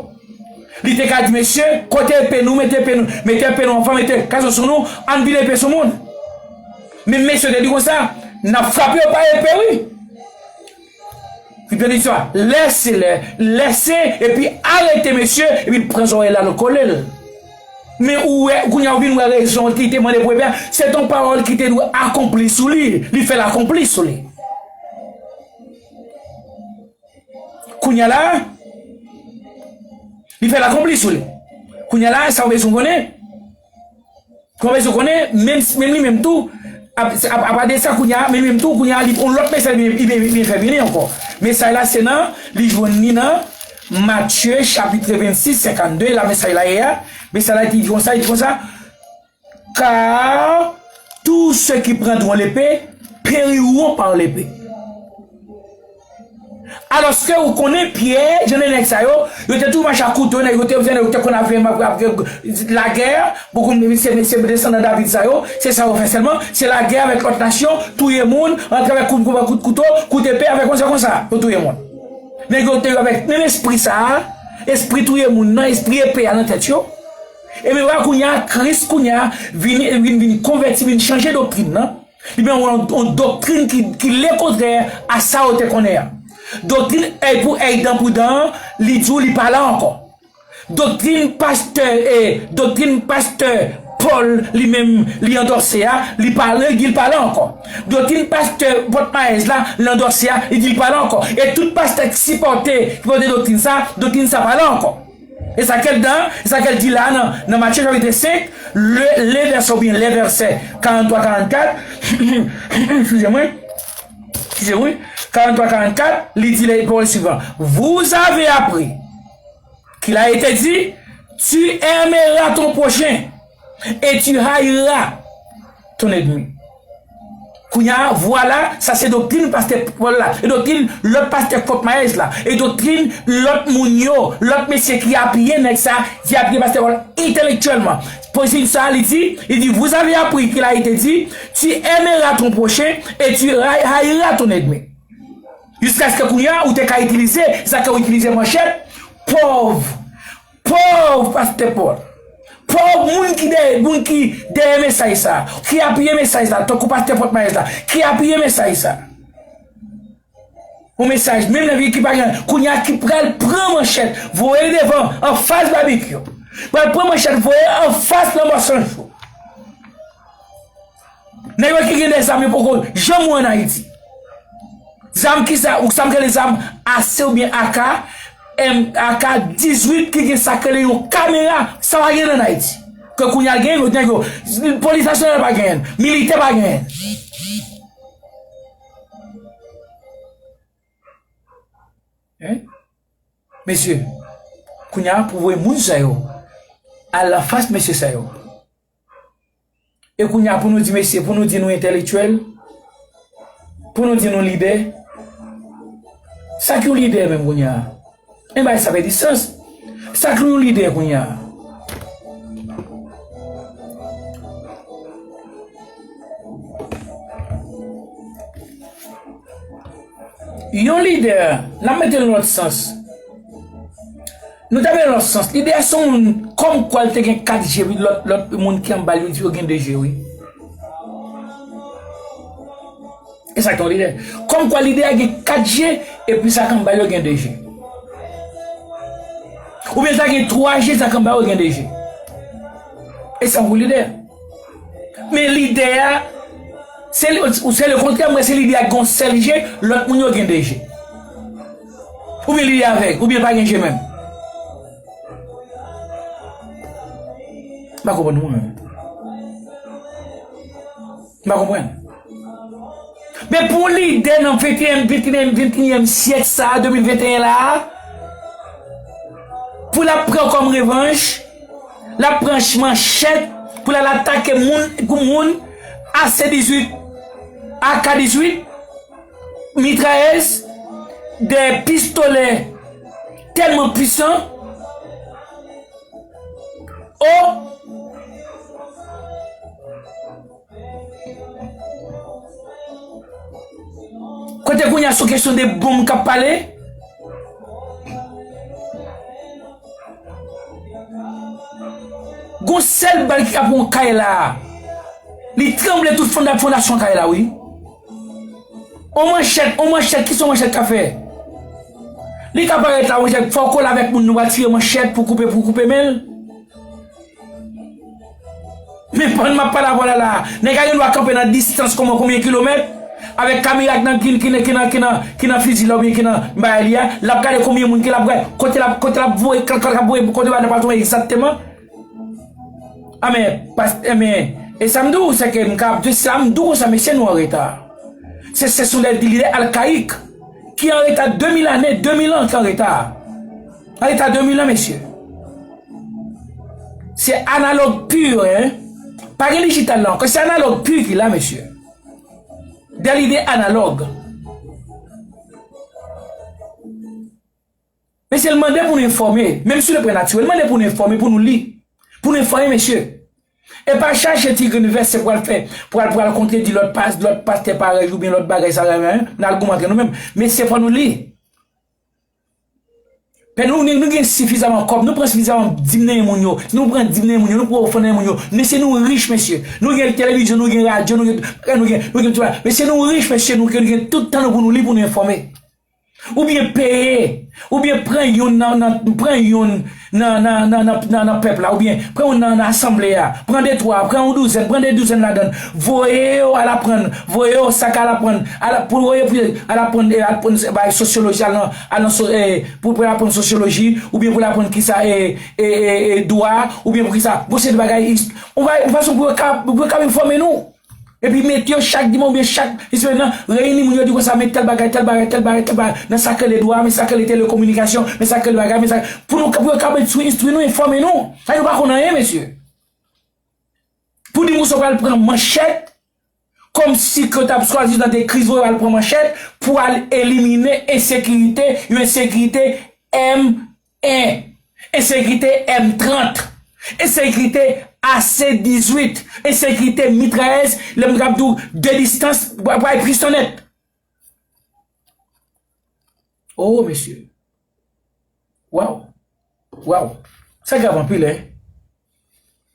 Li te ka di, mesye, kote epe nou, mete epe nou, mete epe nou anvan, mete kazon sou nou, ann vide epe sou moun. Men mesye te di konsa, n ap frape yo pa epe, wi. Li te di sa, lèse lè, lèse, epi arete mesye, epi l pran zòrèy la, l kole l. Men ou wè, kounye a ou vin wè rezon ki te mande pou epe a, se t on pawòl ki te dwe akonpli sou li, li fè l akonpli sou li. Kounye a la, li fè l akonpli sou li. Kounye a la, sa w bezwen konnen? Kòm ou konnen, menm, menm li menm tou, ap-, ap-, apa de sa kounye a, menm li menm tou, kounye a, li, yon lòt mesaj li, li, li, li fè vini ankò. Mesaj la, se nan, li jwenn li nan Matye, chapitre vennsis, senkannde, la mesaj la ye a. Mesaj la, li di konsa, li di konsa, car tous ceux qui prendront l'épée périront par l'épée. Alòske ou konnen Pyè, jan de nèg sa yo, yo te toujou mache ak kouto, nèg yo te, yo te konn ap fè, ap, ap, lagè, bokou se, se desandan David sa yo, se sa yo fè sèlman, se lagè avèk lòt nasyon, touye moun, antre avèk kout, kout, kout kouto, kout epe, avèk konsa, konsa, yo touye moun. Nèg yo te yo avèk menm espri sa a, espri touye moun nan, espri epe a nan tèt yo. E men wè kounye a, Kris kounye a vin, vin, vin konvèti, vin chanje doktrin nan. Li ban yon, yon doktrin ki, ki lekontrè a sa yo te konnen an. Doktrin èy pou èy, dan pou dan an, li di w li pa la ankò. Doktrin pastè, e, doktrin pastè Pòl li menm li andòse a, li pa, li di l pa la ankò. Doktrin pastè Pòt Mayèz la, l andòse a, li di l pa la ankò. E tout pastè ki sipòte, ki pote doktrin sa, doktrin sa pa la ankò. E sa ke l dan, e sa ke l di la nan, nan Matye chapitre senk, le, le vèsè oubyen lè vèsè karant twa, karant kat, eskize mwen, eskize mwen, karant twa, karant kat, li di le pawòl swivan, vous avez appris qu'il a été dit, tu aimeras ton prochain et tu haïras ton ennemi. Kounye a, vwala, sa se doktrin pastè Pòl la, e doktrin lòt pastè Pòt Mayèz la, e doktrin lòt moun yo, lòt mesye ki apiye nèg sa, ki apiye pastè Pòl entèlektyèlman. Pou sa, li di, li di, vous avez appris qu'il a été dit, tu aimeras ton prochain et tu haï-, haïras ton ennemi. Jiskaske kounye a, ou te ka itilize, sa ke ou itilize manchèt, pòv, pòv pastè Pòl, pòv moun ki dèyè, moun ki dèyè mesaj sa, ki apiye mesaj sa, tankou pastè Pòt Mayèz la, ki apiye mesaj sa. Yon mesaj, menm nan vi ki pa gen, kounye a ki pral pran manchèt, voye l devan, anfas babikyou. Pral pran manchèt, voye anfas lanmò san jou. Nèg yo ki gen de zam yo poko janm wè ann Ayiti. Zam ki sa, ou sa m rele zam A C oubyen A K, M, A K dizuit ki gen sa k rele yon kamera, sa pa gen ann Ayiti. Ke kounye a gen yo, nèg yo, polis nasyonal pa genyen, militè pa genyen. Hein? Mesye, kounye a pou voye moun sa yo al anfas mesye sa yo. E kounye a pou nou di mesye, pou nou di nou entèlektyèl, pou nou di nou lidè, sa ki yon lidè menm kounye a? Men bagay sa pèdi sans. Sa ki yon lidè kounye a? Yon lidè, n ap mete l nan lòt sans. Nou ta mete l nan lòt sans. Lidè a se yon moun, kòmkwa l te gen kat je, wi, lòt, lòt moun ki anba l yo di yo gen de je, wi. E sa k yon lidè. Kòmkwa lidè a gen kat je, epi sa k anba l yo gen de je. Oubyen sa gen twa je, sa k anba yo gen de je. E sa yon lidè. Men lidè a, se li, ou se lekontrè, mwen se lidè a ki gen yon sèl je, lòt moun yo gen de je. Oubyen lidè avèg, oubyen pa gen je menm. M pa konprann mwen menm. M pa konprann. Men pou lidè nan venteyen, venteyen, venteyinyèm syèk sa a, de mil venteyen la a, pou l ap pran kòm revanj, l ap pran manchèt pou l al atake moun, moun, A C dizuit, A K dizuit, mitrayèz, de pistolè tèlman pwisan. O! Kote kounye a sou kesyon de bonm k ap pale? Gon sèl bal ki ka pran kay la. Li tranble tout fonda-, fondasyon kay la, wi. On manchèt, on manchèt, ki sa on manchèt ka fè? Li ka parèt la, manchèt, fò w kole avèk moun, nou va tire manchèt pou koupe, pou koupe men l. Men pandan m ap pale avè w la, la, nèg la gen dwa kanpe nan distans kòman, konbyen kilomèt, avèk kamera ki nan, ki, ki, ki nan, ki nan, ki nan fizi la oubyen ki nan bagay li a, l ap gade konbyen moun ki l ap gade, kote l ap, kote l ap voye, kote l ap voye, kote bagay la pral tonbe egzakteman. A men, pas, e men, e sa m di w, se ke m ka, se sa m di w konsa, mesye, nou an reta. Se, ce sont des leaders archaïques ki an reta de mil ane, de mil an ki an reta. An reta de mil an, mesye. Se analòg pur, hein. Pa gen dijital la ankò, se analòg pur ki la, mesye. Des leaders analogues. Mesye, l mande pou nou enfòme, menm si le pwen natirèl, l mande pou nou enfòme, pou nou li, pou nou enfòme, mesye. E pa chache ti grenn vèsè pou al fè, pou al, pou al kontredi lòt pas-, lòt pastè parèy oubyen lòt bagay sa, n al goumen antre nou menm. Mesye, fò nou li. Men nou, nou, nou gen sifizaman kòb, nou pran sifizaman dim nan men moun yo, nou pran dim nan men moun yo, nou pran ofrann nan men moun yo. Mesye, nou rich, mesye. Nou gen televizyon, nou gen radyo, nou gen, nou gen, nou gen tout bagay. Mesye, nou rich, mesye, nou gen, nou gen tout tan nou pou nou li, pou nou enfòme. Oubyen peye, oubyen pran youn nan, nan, pran youn nan, nan, nan, nan, nan, nan pèp la, oubyen pran youn nan, nan asanble a, pran de twa, pran yon douzèn, pran de douzèn ladan l, voye yo al aprann, voye yo sa k al aprann, al, pou voye pou al aprann, e, al aprann, e, bay sosyoloji, al nan, al nan so-, e, pou, pou l aprann sosyoloji, oubyen pou l aprann kisa, e, e, e, e, dwa, oubyen pou kisa, gon seri de bagay, is-, yon bagay, yon fason pou yo ka, pou yo ka enfòme nou. Epi mete yo chak dimanch oubyen chak semèn nan, reyini moun yo di konsa, men tèl bagay, tèl bagay, tèl bagay, tèl bagay, nan sa k rele dwa, men sa k rele telekominikasyon, men sa k rele bagay, men sa, pou nou, pou yo kapab enstwi, enstwi nou, enfòme nou. Sa nou pa konn anyen, mesye. Pou di moun sa pral pran manchèt, kòmsi ke yo t ap swadizan de kriz, yo pral pran manchèt pou al elimine ensekirite, yon ensekirite M en, ensekirite M trant, ensekirite A C dizuit, ensekirite mitrayèz, lè m ap di w de distans, bay pistolèt. Oh, mesye. Waw. Waw. Sa grav anpil, hein?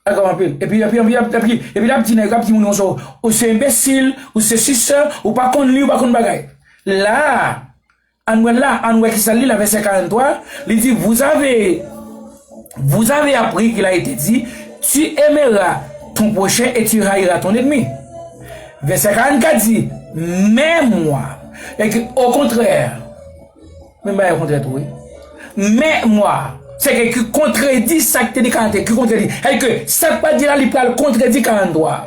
Sa grav anpil. Epi, epi, epi, epi, epi, epi l ap di nèg, l ap di moun konsa, ou se enbesil, ou se sisè, ou pa konn li, ou pa konn bagay. La, ann wè la, ann wè kisa l di la, vèsè karannntwa, li di, vous avez, vous avez appris qu'il a été dit, tu aimeras ton prochain et tu haïras ton ennemi. Vèsè karannkat di, mais moi, et que, au contraire, men bagay kontrè tou, wi. Mais moi, se ke ki kontredi sa k te di karannkat, ki kontredi. Sètadi ke sa k pral di la, li pral kontredi karannntwa.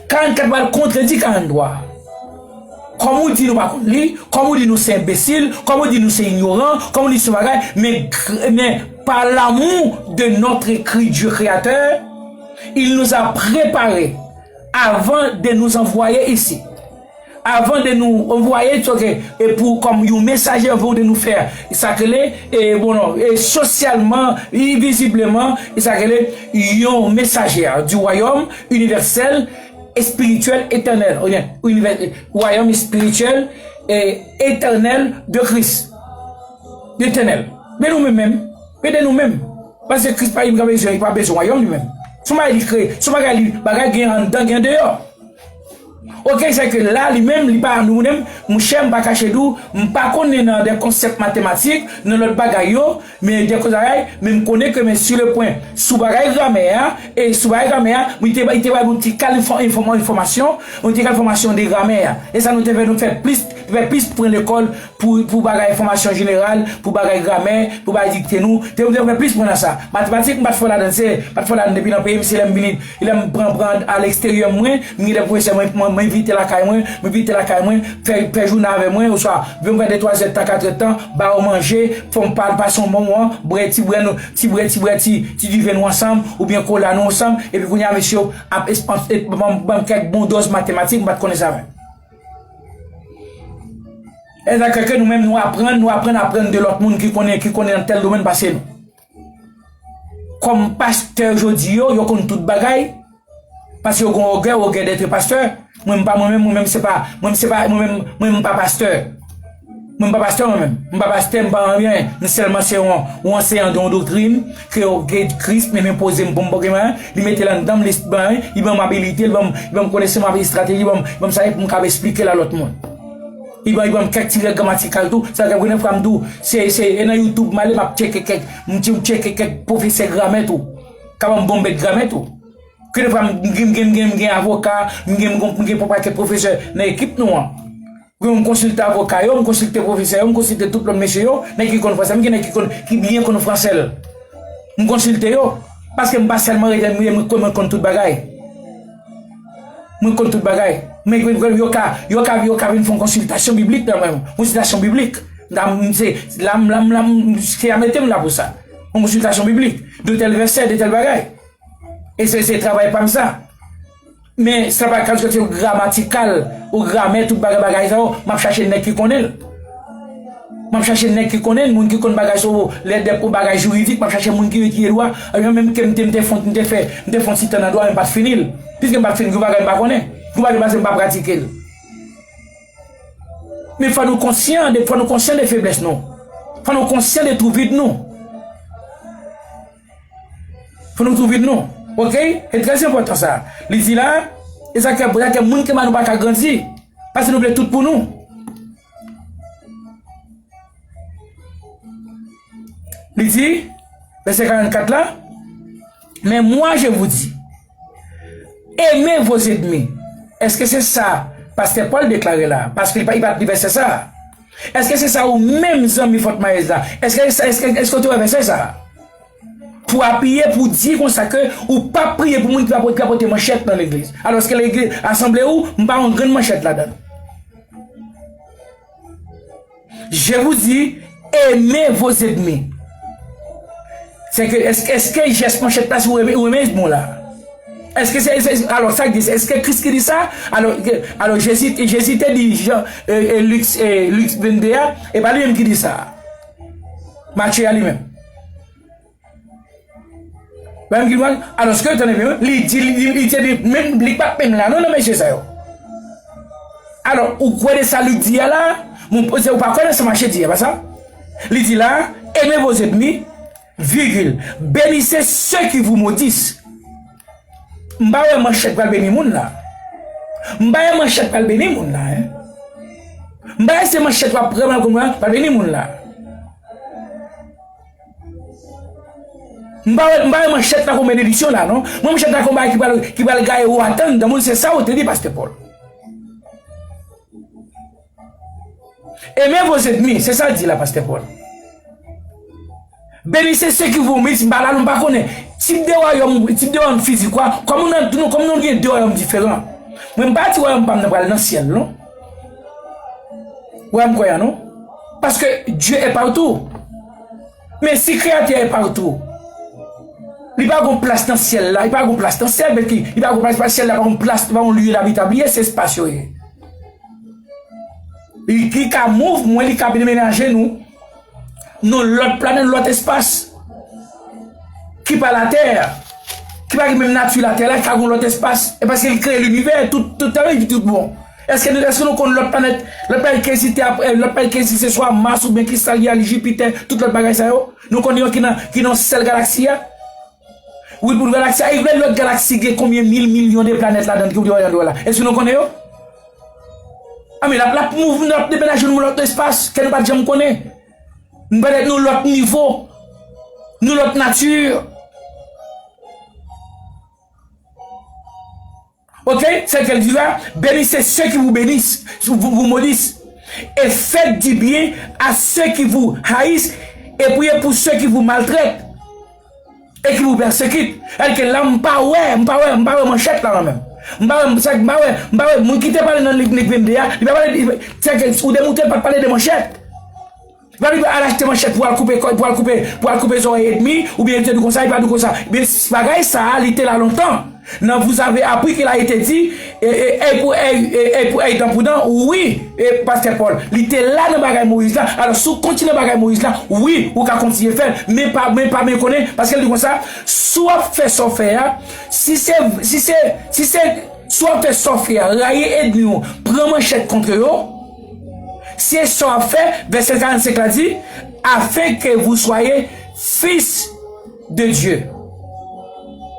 Karannkat pral kontredi karannntwa. Kòm ou di nou pa konn li, kòm ou di nou se enbesil, kòm ou di nou se inyoran, kòm ou di se bagay, men, men par l'amour de notre écrit Dieu créateur, il nous a préparés avant de nous envoyer ici. Avant de nous envoyer, ok, e pou kòm yon mesaje, avant de nous faire, sa k rele, e, bon, non, e sosyalman, e vizibleman, e sa k rele, yon mesaje du royaume universel, spirituel, éternel, oubyen, univè-, royaume spirituel et éternel de Christ. Etènèl. Men nou menm menm, men de nou menm. Paske Kris pa, li pa bezwen, li pa bezwen wayòm li menm. Se yon bagay li kreye, se yon bagay li, bagay gen anndan, gen deyò. Ok, se ke la, li menm, li pa nou menm, monchè, m pa kache di w, m pa konnen nan de konsèp matematik, nan lòt bagay yo, men de koz bagay, men m konnen ke men sur le point, sou bagay gramè a, e sou bagay gramè a, mwen te, li te bay mwen ti kal enfò-, enfòma-, enfòmasyon, mwen te kal fòmasyon de gramè a. E sa nou te fè, nou fè plis, fè plis pwen lekòl, pou, pou bagay fòmasyon jeneral, pou bagay gramè, pou bagay dikte nou. Te, te fè plis mwen nan sa. Matematik, m pa t fò ladan l, se, pa t fò ladan l depi nan peyi m, se lè m vini, lè m pran, pran aleksteryè mwen, m gen de pwofesè mwen, mwen, Mwen envite lakay mwen, mwen envite lakay mwen, fè, fè jounen avè mwen, oswa vin fè de twa zè tan, kat è tan, ba yo manje, fè m pa, pase yon bon moman, bwè ti bwè nou, ti bwè, ti bwè, ti, ti diven nou ansanm, oubyen kola nou ansanm, epi kounye a mesye yo ap espanse, ban m, ban m kèk bon dòz matematik, m pa t konnen sa menm. Èzakte ke nou menm nou aprann, nou aprann, aprann de lòt moun ki konnen, ki konnen nan tèl domèn pase nou. Kòm pastè jodi yo, yo konn tout bagay, paske yo gen ògèy, ògèy d'être pastè. Mwen m pa, mwen menm, mwen menm se pa, mwen m se pa, mwen menm, mwen m pa pastè. Mwen m pa pastè mwen menm. M pa pastè, m pa anyen. M sèlman se yon, yon anseyan de yon doktrin ke, ke Kris menm enpoze m pou m pote mwen. Li mete l anndan m, lespri mwen, li ban m abilite, li ban m, li ban m konesans, li ban m estrateji, li ban m, li ban m sa pou m kapab esplike l a lòt moun. Li ban, li ban m kèk ti règ gramatikal tou. Sa fè kounye a fwa m tou, se, se, e nan YouTube m ale, m ap tcheke kèk, m tche-, m tcheke kèk pwofesè gramè tou. Ka ban m bon bèt gramè tou. Kounye a fwa m gen, m gen, m gen, m gen avoka, m gen, m gen, m gen pakèt pwofesè nan ekip nou an. Wi, m konsilte avoka yo, m konsilte pwofesè yo, m konsilte tout lòt mesye yo, nèg ki konn fransè, m gen nèg ki konn, ki byen konn fransè l. M konsilte yo, paske m pa sèlman rete, m, m, mwen konn tout bagay. Mwen konn tout bagay. Men, men, men yo ka, yo ka, yo ka vin fè yon konsiltasyon biblik nan mwen. Konsiltasyon biblik. La, m, se, la, m, la, m, la, m, se a mete m la pou sa. Yon konsiltasyon biblik. De tèl vèsè, de tèl bagay. E se, se travay pa m sa. Men, sa pa kalkilye gramatikal, ou gramè, tout bagay, bagay sa yo, m ap chache nèg ki konnen l. M ap chache nèg ki konnen l, moun ki konn bagay sou lè dèp ou bagay jiridik, m ap chache moun ki etidye dwa, alò menm ke m te, m te fon, m te fè, m te fon ti tan nan dwa, men m pa t fini l. Piske m pa t fini, gen bagay m pa konnen. Gen bagay paske m pa pratike l. Men fò nou konsyan de, fò nou konsyan de feblès nou. Fò nou konsyan de twou vid nou. Fò nou twou vid nou. Oke? E trè enpòtan sa. Li di la, e sa ke, sa ke moun ki mal nou pa ka grandi. Paske nou vle tout pou nou. Li di, vèsè karannkat la, mais moi je vous dis, aimez vos ennemis. Èske se sa pastè Pòl deklare la? Paske li pa, li pa t li vèsè sa. Èske se sa ou menm, zanmi Fòt Mayèz la? Èske, èske, èske w te wè vèsè sa? Pou apiye, pou di konsa ke ou p ap priye pou moun ki pa pote, ki pa pote manchèt nan legliz. Alòske legliz, asanble ou, m pa wè yon grenn manchèt ladan l. Je vous dis, aimez vos ennemis. Se ke, èske, èske jès manchèt la, si ou renmen, ou renmen bon la? Èske se, se, alò, sa k di, èske Kris ki di sa? Alò, ke, alò, Jezi, Jezi te di, Jan, e, e, Lik, e, Lik vennde a, e pa li menm ki di sa. Matye a li menm. Menm ki mal, alòske, tande byen, wi, li di, li, li, li te di, menm, li pa t menm la, non, nan mesye sa yo. Alò, ou kwè de sa Lik di a la? Bon, se ou pa kwè de sa Matye di a, pa sa? Li di la, aimez vos ennemis, virgule, bénissez ceux qui vous maudissent. M pa wè manchèt pral beni moun la. M pa wè manchèt pral beni moun la, en. M pa wè se manchèt w ap pran nan kounye a pral beni moun la. M pa wè, m pa wè manchèt la kon benediksyon la, non. Mwen, manchèt la kon bagay ki pral, ki pral gaye ou atann, dan moun se sa ou te di, pastè Pòl. Aimez vos ennemis, se sa l di la, pastè Pòl. Bénissez ceux qui vous maudissent, m pa la, nou pa konnen. Tip de wayòm, tip de wayòm fizik, kwa, kòm nou, nou, kòm nou gen de wayòm diferan. Mwen, m pa di wayòm pa m nan pral nan syèl, non. Wayòm kwè a, non. Paske Dieu est partout. Men si Kreyatè a patou, li pa gon plas nan syèl la, li pa gon plas nan syèl, men ki, li pa gon plas, pa syèl la, pa gon plas, pa gon lye dabitab, li ye, se espas yo ye. Li, li ka move, mwen, li ka demenaje nou nan lòt planèt, lòt espas, ki pa Latè, ki pa gen menm nati Latè la, ki ka gon lòt espas, e paske li kreye linivè, tout, tout, tout bon. Èske nou, èske nou konn lòt planèt, lòt planèt ki egziste ap-, eh, lòt planèt ki egziste swa Mas oubyen ki sa l ye a, Jipitè, tout lòt bagay sa yo? Nou konn yo ki nan, ki nan sèl galaksi a? Wi, pou galaksi a, e lè lòt galaksi gen konbyen mil milyon de planèt ladan l ki ou te wè la? Èske nou konnen yo? A, men l ap, l ap mouv, l ap demenaje nou lòt espas, ke nou pa t janm konnen. Nou petèt nou lòt nivo, nou lòt nati. Ok, c'est qu'elle dira, bénissez ceux qui vous bénissent, vous, vous maudissent, et faites du bien à ceux qui vous haïssent, et priez pour ceux qui vous maltraitent et qui vous persécutent. Èske la, m pa wè, m pa wè, m pa wè manchèt la nan men m. M pa wè, sa, m pa wè, m pa wè, moun ki te pale nan liv, liv Mende a, li pa pale, li, se ke ou demoute l pa t pale de manchèt. Li pa t al achte manchèt pou al koupe kò, pou al koupe, pou al koupe zòrèy ènmi, oubyen li te di konsa, li pa di konsa. Men bagay sa a, li te la lontan. Nan Vous avez appris qu'il a été dit, e, e, œil pour œil, e, œil pour œil, dent pour dent, wi, e, pastè Pòl. Li te la nan bagay Moyiz la. Alò, si w kontinye bagay Moyiz la, wi, ou ka kontinye fè l. Men pa, men pa mekonnen, paske l di konsa, si w ap fè sa w fè a, si se, si se, si se, si w ap fè sa w fè a, rayi ènmi w, pran manchèt kont yo, se sa w ap fè, vèsè karannsenk la di, afin que vous soyez fils de Dieu.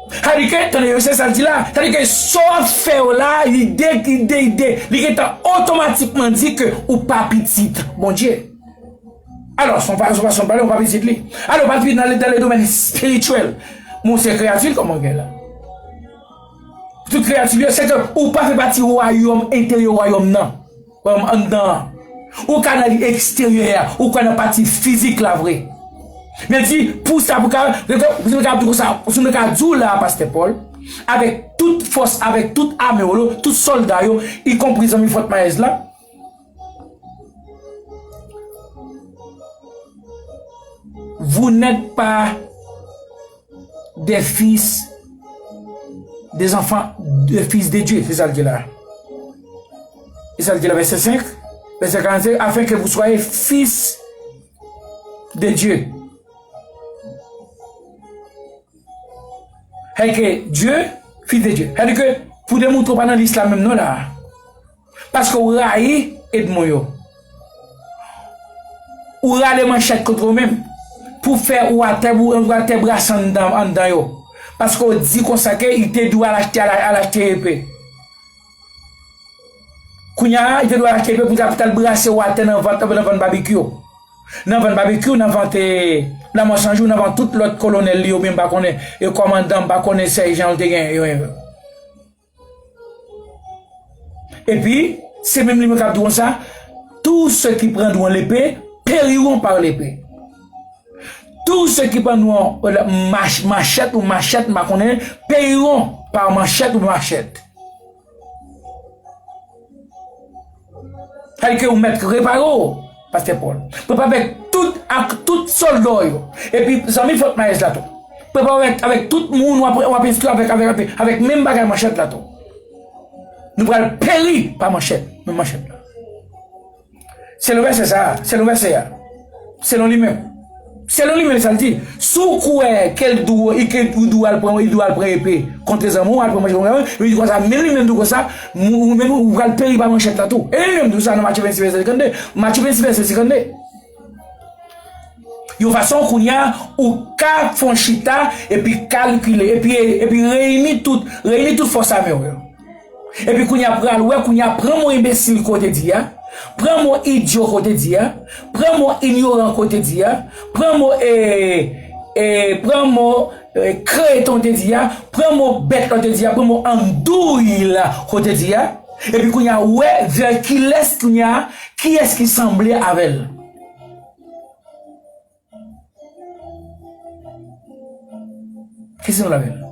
Sa di ke, tande yo, se sa l di la. Sa di ke sa w ap fè yo la, ide, ide, ide, li gentan otomatikman di ke ou pa pitit Bondye. Alò, se yon fa-, se yon fason de pale, ou pa pitit li. Alò, pa pitit nan, dans le domaine spirituel. Bon, se kreyati l kòman gen la. Tout kreyati li, se ke ou pa fè pati wayòm enteryè wayòm nan. Wayòm anndan an. Ou ka nan li eksteryè a, ou ka nan pati fizik la vre. Men di, pou sa, pou ka, pou sa, pou ka di w la, pastè Pòl, avèk tout fòs, avèk tout ame w, tout sòlda yo, ikonpri zanmi Fòt Mayèz la, vous n'êtes pas des fils, des enfants, des fils de Dieu. Se sa l di la. Se sa l di la, vèsè senk, vèsè karannsenk, afin que vous soyez fils de Dieu. Sa di ke Dieu, fils de Dieu. Sa di ke pou demontre w pa nan lis la menm non la. Paske w rayi ènmi w yo. Ou rale manchèt kont yo menm. Pou fè ou atè, ou atè brase anndan, anndan yo. Paske w di konsa ke li te di w al achte, al, al achte epe. Kounye a, li te di w al achte epe pou ta, pou ta al brase w atè nan vant, nan vant babekyou. Nan vant babekyou, nan vant, eh, Lanmò San Jou, nan vant tout lòt kolonèl li yo, men m pa konnen, e kòmandan, m pa konnen sèjan l te gen yo. Epi, se menm li menm k ap di konsa, tous ceux qui prendront l'épée périront par l'épée. Tous ceux qui prendront, euh, mach-, machette ou machette, m pa konnen, périront par machette ou machette. Sa di ke ou mèt repare w, pastè Pòl. Prepare avèk tout, ak tout sòlda w yo. Epi, zanmi Fòt Mayèz la tou. Prepare avèk, avèk tout moun w ap, w ap enstwi avèk, avèk, avèk, avèk menm bagay manchèt la tou. Nou pral peri pa manchèt, menm manchèt la. Selon vèsè sa a, selon vèsè a, selon li menm. Selon li menm, sa l di. Si w kwè ke l di w, i ke ou di w al pran, i di w al pran epe kont zanmi w, al pran manchèt kont zanmi w, li di konsa, men li menm di w konsa, ou menm ou pral peri pa manchèt la tou. E li menm di w sa nan Matye vennsis vèsè senkannde. Matye vennsis vèsè senkannde. Yon fason kounye a, ou ka fè yon chita, epi kalkile, epi, epi reyini tout, reyini tout fòs ame w yo. Epi kounye a pral wè, kounye a pran mo enbesil ke w te di a, pran mo idyo ke w te di a, pran mo inyoran ke w te di a, pran mo, e, e, pran mo, e, kreton w te di a, pran mo bèt la w te di a, pran mo andouy la ke w te di a. Epi kounye a wè vè kilès kounye a, kiyès ki sanble avè l. Ki sanble avè l.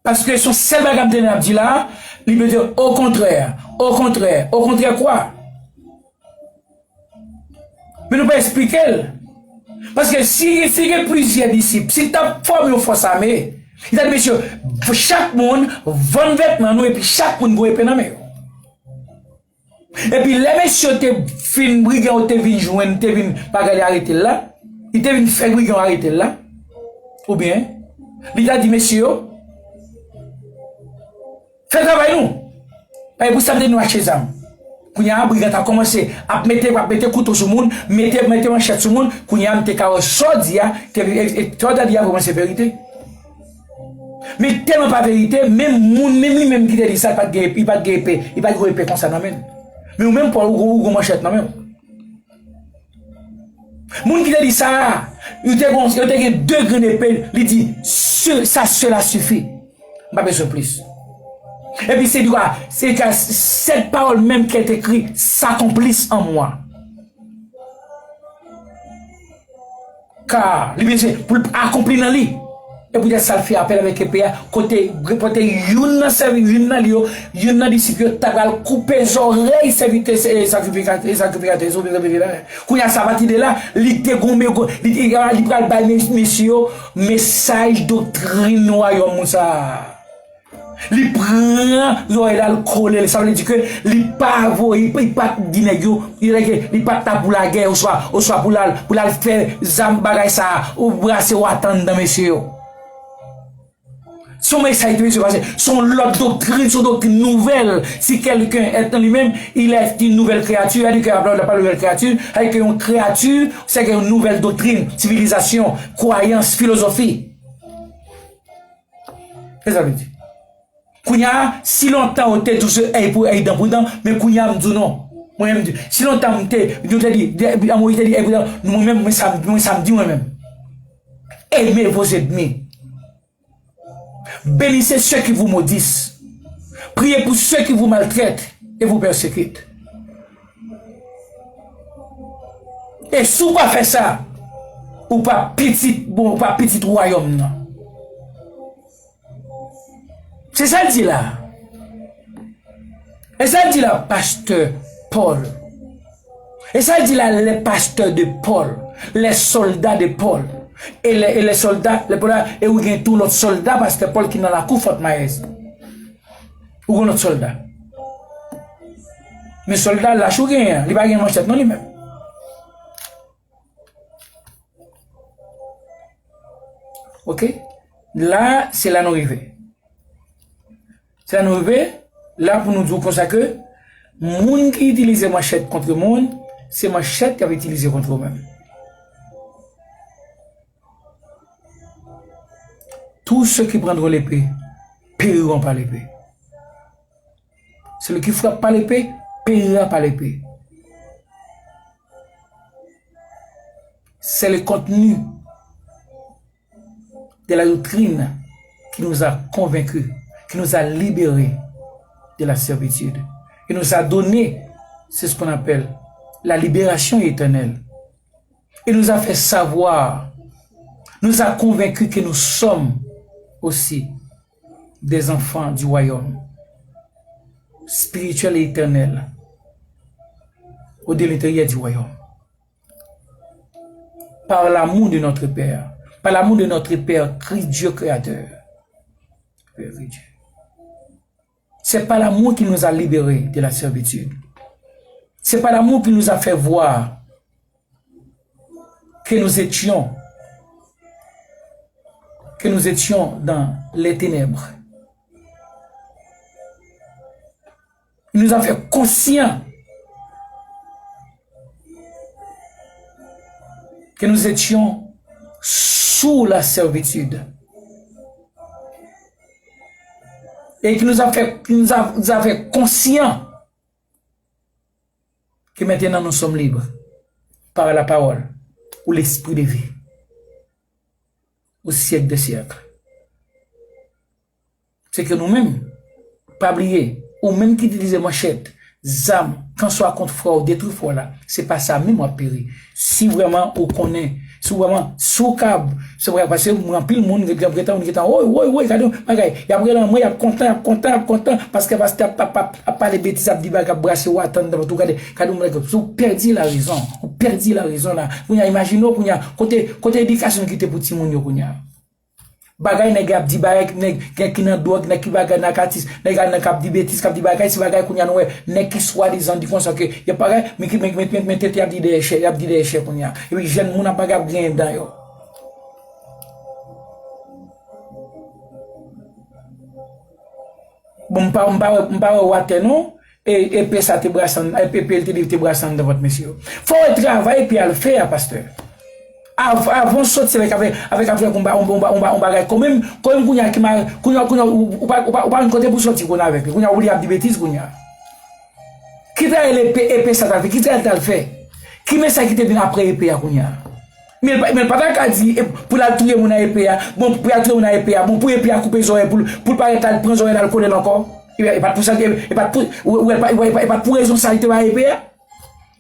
Paske se yon sèl bagay m te ap di la, li mete okontrè, okontrè, okontrè kwa? Men nou pa esplike l. Paske si, si gen plizyè disip, si l t ap fòme yon fòs ame, li t ap di, mesye, chak moun vann vètman nou, epi chak moun gon epe nan men yo. Epi lè mesye yo te fin, brigan yo te vin jwenn, te vin bagay li arete l la, li te vin fè brigan yo arete l la, oubyen, li ta di mesye yo, fè travay nou. Paske pou sa m te nou achte zam. Kounye a, brigan ta kòmanse ap mete, ap mete kouto sou moun, mete, mete manchèt sou moun. Kounye a, m te ka wè sa w di a, te, e, e, sa w ta di a vrèman se verite. Men tèlman pa verite, menm moun, menm li menm ki te di sa, li pa t gen, li pa t gen epe, li pa t gen epe konsa nan men l. Men ou menm, Pòl, ou, ou gon manchèt nan men w. Moun ki te di sa, yo te gon, yo te gen de grenn epe, li di, "Ce, ça, cela suffit. M pa bezwen plis." Epi se dwa, se ka, cette parole même qui est écrite s'accomplisse en moi. Ka li bezwen pou l akonpli nan li. E poutèt sa l fè apèl avèk epe a, kote, kote youn nan sèvi, youn nan li yo, youn nan disip yo ta pral koupe zòrèy sèvitè, e sakrifikatè, e sakrifikatè, e sakrifikatè. Kounye a sa pati de la, li te gonbe, li, li, li pral bay mes-, mesye yo mesaj doktrin wayòm sa a. Li pran zòrèy la, l kole l. Sa vle di ke li pa voye, li pa t di nèg yo, li, li pa t la pou lagè, oswa, oswa pou l al, pou l al fè zam bagay sa a, ou brase w atan anndan mesye yo. Se yon mesaj ki te bezwen pase. Se yon lòt doktrin, se yon doktrin nouvèl. Si quelqu'un est en lui-même, il est une nouvelle créature. Sa vle di ke apre la pa nouvèl kreyati, sa vle di ke yon kreyati, se ke yon nouvèl doktrin, sivilizasyon, kwayans, filozofi. Se sa vle di. Kounye a, si lontan ou te di se èy pou èy, dan pou dan, men kounye a m di w non. Mwen menm, m di, si lontan m te, yo te di, de, a Moyiz te di èy pou dan, mwen menm, mwen sa, mwen sa m di mwen menm. Aimez vos ennemis. Bénissez ceux qui vous maudissent. Priez pour ceux qui vous maltraitent et vous persécutent. E si w pa fè sa, ou pa pitit, bon, ou pa pitit wayòm nan. Se sa l di la. E sa l di la, pastè Paul. E sa l di la, les pasteurs de Paul, les soldats de Paul. E les, e les soldats, les soldats, e ou gen tou lòt sòlda, pastè Paul ki nan lakou Fort Myers. Ou gen lòt sòlda. Men sòlda lach ou genyen an, li pa gen manchèt non li menm. Ok? La, se la nou rive. Se la nou rive, la pou nou di w konsa ke moun ki itilize manchèt kont moun, se manchèt y ap itilize kont ou menm. Tous ceux qui prendront l'épée périront par l'épée. Celui qui frappe par l'épée périra par l'épée. C'est le contenu de la doctrine qui nous a convaincus, qui nous a libérés de la servitude, et nous a donné, c'est ce qu'on appelle la libération éternelle. Et nous a fait savoir, nous a convaincus que nous sommes aussi des enfants du royaume spirituel et éternel, au de l'intérieur du royaume. Par l'amour de notre Père, par l'amour de notre Père, Christ Dieu créateur. Père Dieu. C'est par l'amour qui nous a libérés de la servitude. C'est par l'amour qui nous a fait voir que nous étions, que nous étions dans les ténèbres. Il nous a fait conscients que nous étions sous la servitude. Et qui nous a fait, qui nous a, nous a fait conscients que maintenant nous sommes libres par la parole ou l'esprit de vie au siècle des siècles. Se ke nou menm, pa bliye, ou menm ki itilize manchèt, zam, kanswa kont frè w, detwi frè w la, se pa sa menm w ap peri. Si vrèman ou konnen, si vrèman, si w kab, se vre, paske mwen anpil moun, gen, gen, gen tan, moun gen tan, woy, woy, woy, gade yon bagay, y ap rele anmwe, y ap kontan, y ap kontan, y ap kontan, paske pastè ap, ap, ap, ap pale betiz, ap di bagay, ap brase w atan nan vant ou, gade, gade yon bagay, si w pèdi larezon, ou pèdi larezon la, kounye a, imajine w, kounye a, kote, kote edikasyon ki te pou timoun yo, kounye a. Bagay nèg ap di, bagay nèg, nèg ki nan dwòg, nèg ki bagay nakatis, nèg al nan k ap di betiz, k ap di bagay, se bagay kounye a nou wè, nèg ki swadizan di konsa ke y ap bagay, men ki, men, men, men, men tete y ap di dèyè chè, y ap di dèyè chè kounye a. Epi jèn moun ap bagay ap griyen dan yo. Bon, m pa, m pa wè, m pa wè w atè non. E, epe sa te brase ann, epe, epe l te, te brase anndan vant mesye yo. Fò w travay epe a l fè a, pastè. Av-, avan w soti avèk, avèk, avèk, avèk yon ba-, yon, yon, yon, yon bagay kanmenm, kanmenm kounye a ki ma-, kounye a, kounye a, ou, ou pa, ou pa, ou pa jwenn kote pou soti kounye a avèk li. Kounye a, ou li ap di betiz kounye a. Ki travay epe, epe sa t al fè? Ki travay l t al fè? Ki mesaj ki te vin apre epe a kounye a? Men, men l pa ta ka di, e, pou l al touye moun ak epe a. Bon, pou l al touye moun ak epe a. Bon, pou epe a koupe zòrèy, pou l, pou l pa ret al pran zòrèy l al kole l ankò. E, e pa t pou sa, e, e pa t pou, ou, ou, e pa, e pa, e pa t pou rezon sa li te bay epe a.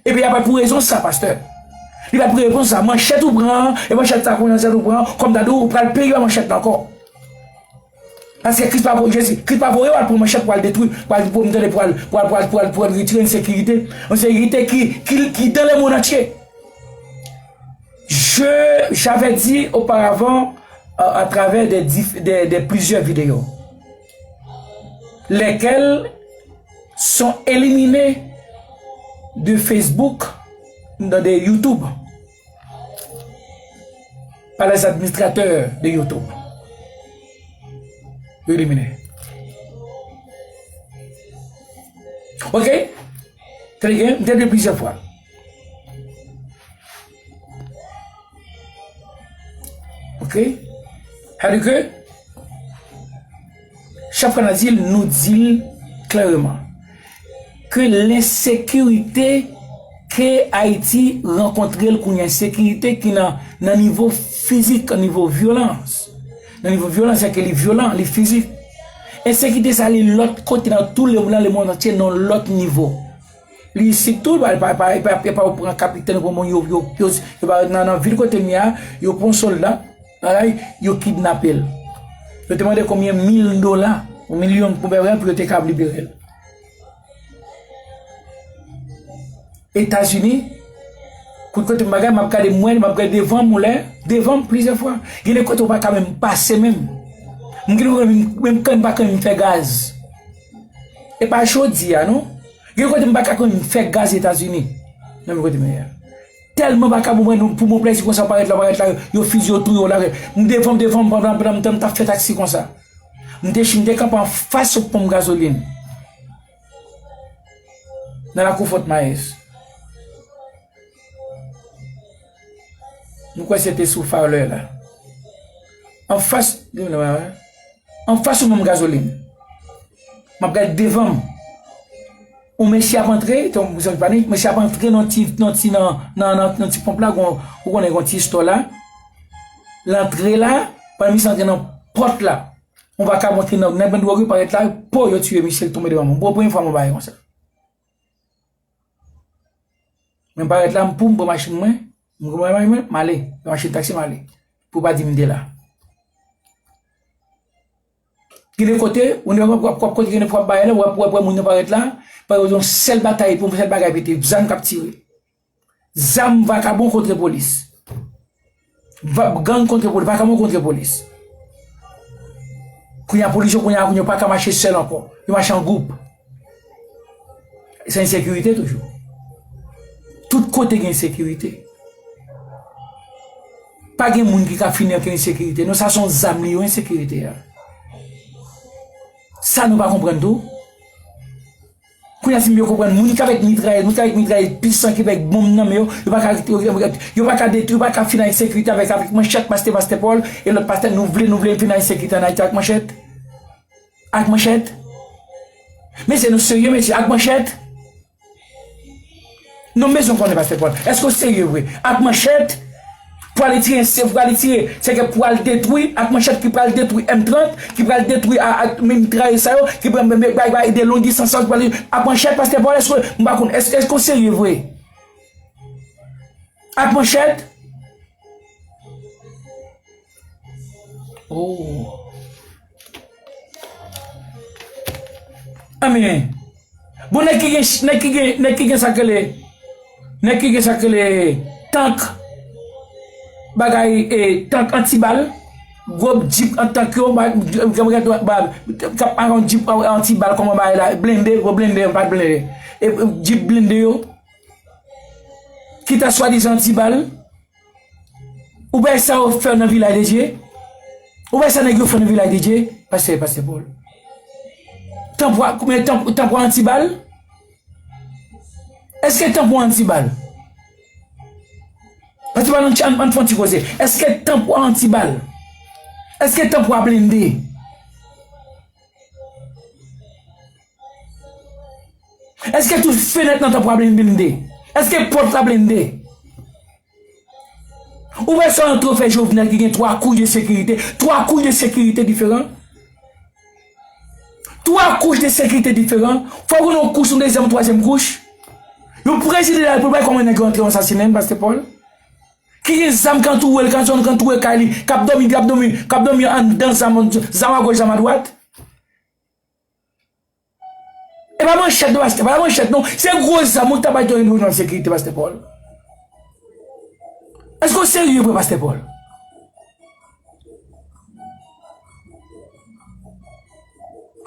Epe a pa t pou rezon sa, pastè. Li pa t pou reponn sa. Manchèt ou pran an, e manchèt sa, kounya, manchèt ou pran an, kòm ta di w, ou pral peye manchèt la ankò. Paske Kris pa voye, Jezi, Kris pa voye w al pran manchèt pou al detwi, pou al, pou m tande, pou al, pou al, pou al, pou al, pou al retire ensekirite. Ensekirite ki, ki, ki dans le monde entier. Je, j'avais dit auparavant, euh, à travers des, dif- des, des plusieurs vidéos, lesquelles sont éliminées de Facebook, dans des YouTube, par les administrateurs de YouTube. Yo elimine. Ok? Tande byen, m te di plizyè fwa. Ok? Sa vle di ke, chak fwa n a di l, nou di l klèreman, ke lensekirite ke Ayiti rankontre l kounye a, ensekirite ki nan, nan nivo fizik, nan nivo vyolans. Nan nivo vyolans, sèke li vyolan, li fizik. Ensekirite sa, li lòt kote nan tou le, nan lemonn antye, nan lòt nivo. Li isit tou, pa, pa, pa, pa, pa, ou pran kapitèn, ou pran moun, yo, yo, yo, yo pa nan, nan vil kote m ye a, yo pran sòlda, bagay, yo kidnape l. Yo te mande konbyen mil dola, yon milyon pou bagay, pou yo te kab libere l. Etazini, kout kote m bagay, m ap gade mwen, m ap gade devan m, ou lè, devan m plizyè fwa. Gen de kote ou pa ka menm pase menm. M gen de kote menm, menm kan m pa ka menm fè gaz. E pa jodi a, non. Gen kote m pa ka konn fè gaz Etazini. Nan men kote m ye a. Tèlman pa ka pou mwen, pou bon plezi konsa, parèt la, parèt la, yo fizye, yo touye w la. M devan, m devan, m pran, pran, pran, m t ap fè taksi konsa. M te, m te kanpe anfas yon ponp gazolin. Nan lakou Fort Myers. M kwè se te sou Fowler la. Anfas, anfas yon ponp gazolin. M ap gade devan m. Yon mesye ap antre, te yon zanmi pa ni, mesye ap antre nan ti, nan ti, nan, nan, nan, nan ti ponp la, gon, ou konnen gon ti istò la. L antre la, pandan misye antre nan pòt la, yon vakabon ki nan, nan men dwòg yo parèt la, po yo tiye misye, l tonbe devan mwen. Bon, premye fwa mwen bagay konsa. Mwen parèt la, m pou m pran machin mwen, m pran machin mwen, m ale, pran machin taksi, m ale. Pou pa di m te la. Gen de kote, ou ne w ap, w ap, w ap kote, gen de fwa w ap bay la, w ap, w ap wè moun yo parèt la, pa yo yon sèl batay, pou yon sèl bagay pete, zam k ap tire. Zam vakabon kontre polis. Va- gang kontre polis, vakabon kontre polis. Kounye a polis yo, kounye a, kounye a, yo pa ka mache sèl ankò. Yo mache an gwoup. Se ensekirite toujou. Tout kote gen ensekirite. Pa gen moun ki ka fini ak ensekirite. Non, sa se yon zam li yo, ensekirite a. Sa nou pa konprann tou. Kounye a, si m byen konprann, moun ki avèk mitrayèz, moun ki avèk mitrayèz pisan, ki avèk bonm nan men yo, yo pa ka, yo, yo, yo pa ka detwi, yo pa ka fini ak ensekirite avèk, avèk manchèt, pastè, pastè Pòl, e lòt pastè, nou vle, nou vle fini ak ensekirite ann Ayiti ak manchèt? Ak manchèt? Mesye, nou serye, mesye, ak manchèt? Non, m bezwen konnen, pastè Pòl, èske w serye vre? Ak manchèt? Pou ale tire, se pou ale tire, se ke pou al detwi, ak manchèt ki pral detwi M trant, ki pral detwi a, a mitrayèz sa yo, ki pral bay, bay, bay de long distans sa yo, ki pral ak manchèt, pastè Pòl, èske, m pa konn, èske, èske w serye vre? Ak manchèt? Oh. Anben. Bon, nèg ki gen, nèg ki gen, nèg ki gen sa k rele, nèg ki gen sa k rele tank, bagay, e, tank antibal, gwo djip an tank yo, ba, ba, ba, k ap mache yon djip antibal, kòman bagay la, blende, gwo blende, pa blende, e, e, djip blende yo, ki ta swadizan antibal, Ou wè sa yo fè nan Vilaj de Dye? Ou wè sa nèg yo fè nan Vilaj de Dye? Pastè, pastè Pòl. Tanpwa, men tanp-, tanpwa antibal? Èske tanpwa antibal? Antibal, ann, ann, ann fè yon ti koze. Èske tanpwa antibal? Èske tanpwa blende? Èske tout fenèt nan tanpwa blende? Èske pòt la blende? Ou wè sa antre fè Jovenel ki gen twa kouch de sekirite, twa kouch de sekirite diferan? Twa kouch de sekirite diferan. Fò gen yon kouch, yon dezyèm, twazyèm kouch. Yon prezidan de la repiblik, kòman nèg yo antre yon asasinen, pastè Pòl? Ki gen zam k antoure l, k antoure, k antoure kay li, k ap dòmi, k ap dòmi, k ap dòmi anndan zam, zam agoch, zam adwat. E pa manchèt non, pastè, pa manchèt non. Se gwo zam ou ta bay tande pou nan sekirite, pastè Paul. Èske w serye vre, pastè Paul?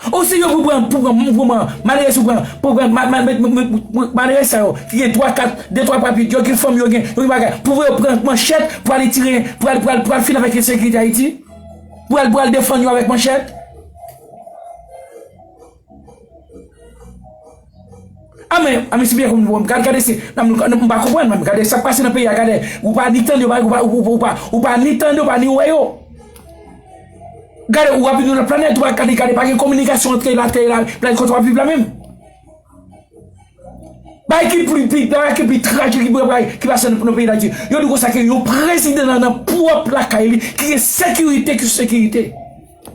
Ou serye pou pran, pou pran, pou pran malerèz, pou pran, pou pran ma- ma- ma- ma- ma- malerèz sa yo, ki gen twa, kat, de, twa papye, yo gen fanmi, yo gen, yo gen bagay. Pou vre yo pran manchèt, pou ale tire, pou al, pou al, pou al fin avèk ensekirite Ayiti? Pou al, pou al defann yo avèk manchèt? A men, a men, si byen konprann, gade, gade, se, nan, m, m pa konprann, men gade sa k pase nan peyi a, gade, ou pa ni tande, ou pa, ou pa, ou, ou, ou pa, ou pa ni tande, ou pa ni wè yo. Gade, ou ap viv nan lòt planèt, ou pa gade, gade, pa gen kominikasyon antre latè e la, planèt kote w ap viv la menm. Bagay ki pli, pli, bagay ki pli trajik ki, ki pase nan, nan peyi Dayiti. Yo di konsa ke yon prezidan nan, nan pwòp lakay li, ki gen sekirite, ki sou sekirite.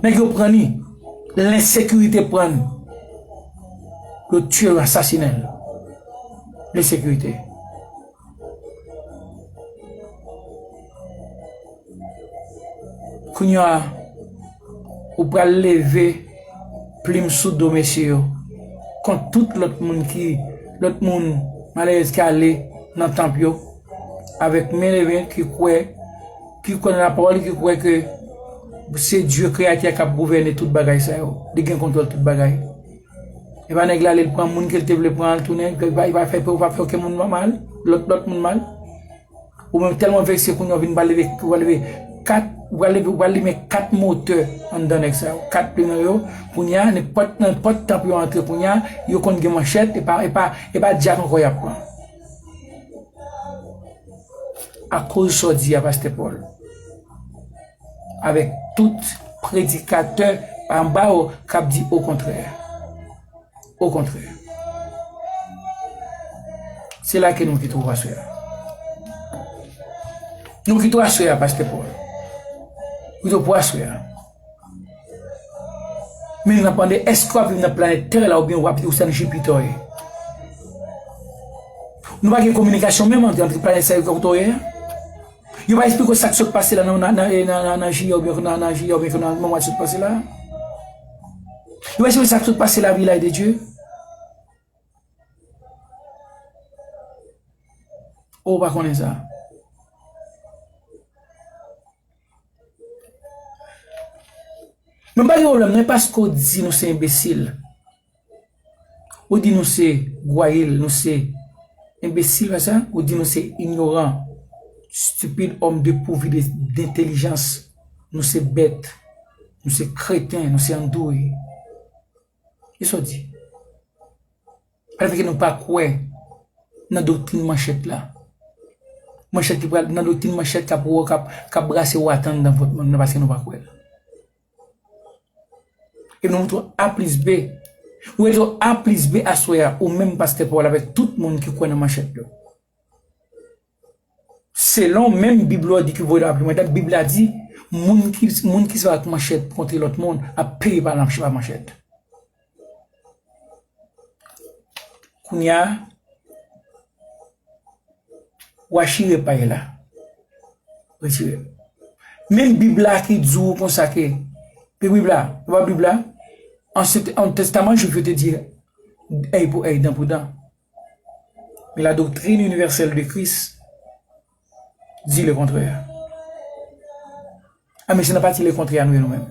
Nèg yo pran li. Lensekirite pran l. Yo tiye l, asasinen l. Lensekirite. Kounye a, ou pral leve plim sou do mesye yo kont tout lòt moun ki, lòt moun malerèz ki ale nan tanp yo avèk men leve, ki kwè, ki kwè nan lapawòl, ki kwè ke se Dye Kreyatè k ap gouvène tout bagay sa yo. Li gen kontwòl tout bagay. E pa nèg la, li pran moun ke l te vle pran, l tounen, li pa, li pa fè, li pa fè okenn moun mal, lòt, lòt moun mal. Ou menm tèlman vekse kounye a, w vin pral leve, ou pral leve kat, ou pral leve, ou pral limen kat motè anndan nèg sa yo. Kat limen yo, kounye a, nenpòt, nenpòt tanp yo antre kounye a, yo konn gen manchèt, e pa, e pa, e pa djak ankò y ap pran. Akoz sa w di a, pastè Paul. Avèk tout predikatè anba w k ap di okontrè. Okontrè. Se la ke nou kite w aswè a. Nou kite w aswè a, pastè Paul. Kite w pou aswè a. Men n ap mande, èske w ap viv nan planèt tè la oubyen w ap, ou se nan Jipitè w ye? Nou pa gen kominikasyon menm ant, ant planèt sa yo kote w ye a? Yo pa eksplike w sa k sot pase la nan, nan, nan, nan, nan, nan jiyè oubyen nan, nan jiyè oubyen nan mwa k sot pase la? Yo pa eksplike w sa k sot pase la Village de Dieu? Ou pa konnen sa? Men m pa gen pwoblèm, non, paske w di nou se enbesil. Ou di nou se gwayil, nou se enbesil, pa sa? Ou di nou se inyoran, stupid, homme dépourvu de, d'intelligence. Nou se bèt, nou se kreten, nou se andouyi. Kisa w di? Sa vle di ke nou pa kwè nan doktrin manchèt la. Manchèt ki pral, nan doktrin manchèt k ap, k ap, k ap brase wata anndan vant moun nan paske nou pa kwè l. E nou montre w A plis B. Ou mete w A plis B aswè a, ou menm pastè Paul avèk tout moun ki kwè nan manchèt yo. Selon menm Bib la di ki voye la pi mwen, dat Bib la di, moun ki, moun ki sèvi ak manchèt kontre lòt moun ap peye pa manchèt. Kounye a, w a chire pay la. Retire. Menm Bib la ki di w konsa ke, Bib la, pa Bib la, Ansyen, an testaman jwif yo te di, œil pour œil, dent pour dent. Men la doctrine universelle de Christ di le contraire. A, men se nan pati le contraire a nou ye nou menm.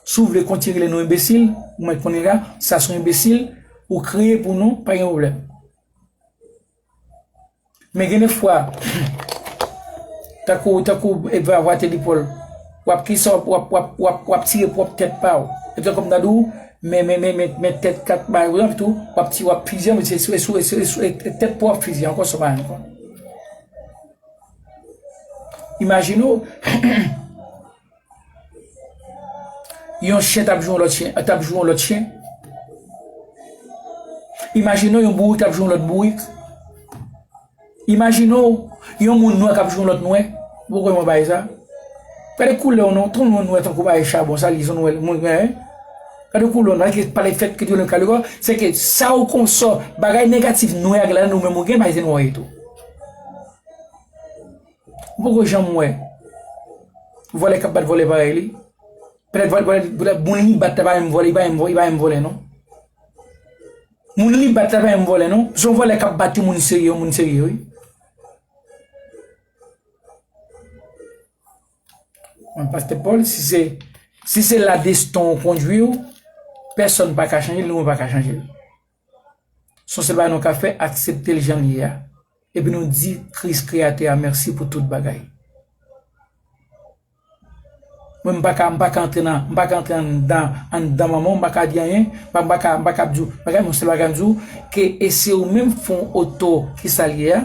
Si w vle kontinye rele nou enbesil, ou mèt konnen la, sa se yon enbesil, ou kreye pou nou, pa gen pwoblèm. Men gen de fwa, tankou, tankou Vava te di Pòl, w ap kisa, w ap, w ap, w ap, w ap tire pwòp tèt pa w. E tankou m ta di w, men, men, men, men, men tèt kat bay, w ap tou, w ap ti, w ap fize, men se sou, sou, sou, sou, e, e tèt pa w w ap fize, ankò sa w pa ankò. Imajine w, yon chen t ap jwe yon lòt chen, t ap jwe yon lòt chen. Imajine w yon bourik t ap jwe yon lòt bourik. Imajine w yon moun nwè k ap jwe yon lòt nwè. Ou poko wè bagay sa? Gade koulè w non, tout moun nwè tankou bagay chabon, sa li zon nwè, moun nwè, hein? Gade koulè w non, ki pa le fèt ke yo nan kalikò, se ke sa ou konsò, bagay negatif nwè a gen ladan ou menm ou gen, bagay se nwè tou. poko janm wè vòlè k ap bat vòlè parèy li. Petèt vòlè, vòlè, petèt moun li bat la pa menm vòlè, li pa menm vò-, li pa menm vòlè non. Moun li bat la pa menm vòlè non. Se yon vòlè k ap bat yon moun serye, yon moun serye wi. Mwen, Pastè Paul, si se, si se la destin w kondui w, pèsonn pa ka chanje l, ni mwen pa ka chanje l. Se yon sèl bagay nou ka fè, aksepte l jan l ye a. Epi nou di Kris Kreyatè a mèsi pou tout bagay. Mwen, m pa ka, m pa ka antre nan, m pa ka antre anndan, anndan manman w, m pa ka di anyen, m pa, m pa ka, m pa ka di w, bagay, yon sèl bagay m di w, ke e se ou menm fè yon oto, kisa l ye a,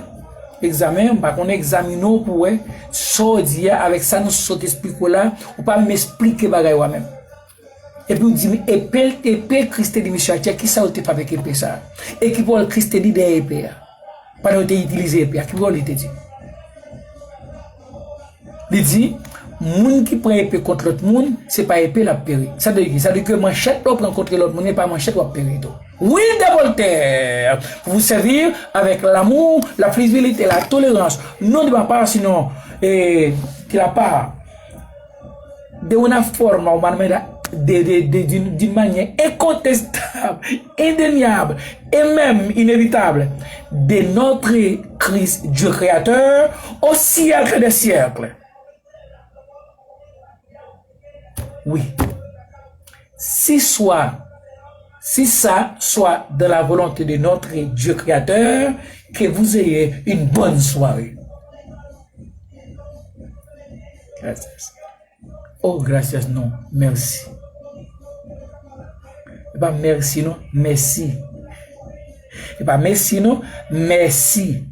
egzamen, m pa konnen, egzamine w pou wè sa w di a, avèk sa nou sot esplike w la, ou pa menm esplike bagay ou a menm. Epi w di m, epe, epe Kris te di mesye a, kisa yo te fè avèk epe sa a? E ki pawòl Kris te di dèyè epe a? Pandan yo te itilize epe a, ki pawòl li te di? Li di, moun ki pran epe kont lòt moun, se pa epe l ap peri. Sa vle di ki? Sa vle di ke manchèt lè w pran kont lòt moun, e pa manchèt w ap peri tou. Wilder Voltaire, vous servir avec l'amour, la flexibilité, la tolérance, non de ma part, sinon, eh, de la part de una forma o manera de, de, de, d'une, d'une manière incontestable, indéniable et même inévitable de notre Christ Dieu créateur au siècle des siècles. Oui. Si soit, si ça soit dans la volonté de notre Dieu créateur, que vous ayez une bonne soirée. Gracias. Oh, gracias, non. Mèsi. E pa mèsi, non. Mèsi. E pa mèsi, non. Mèsi.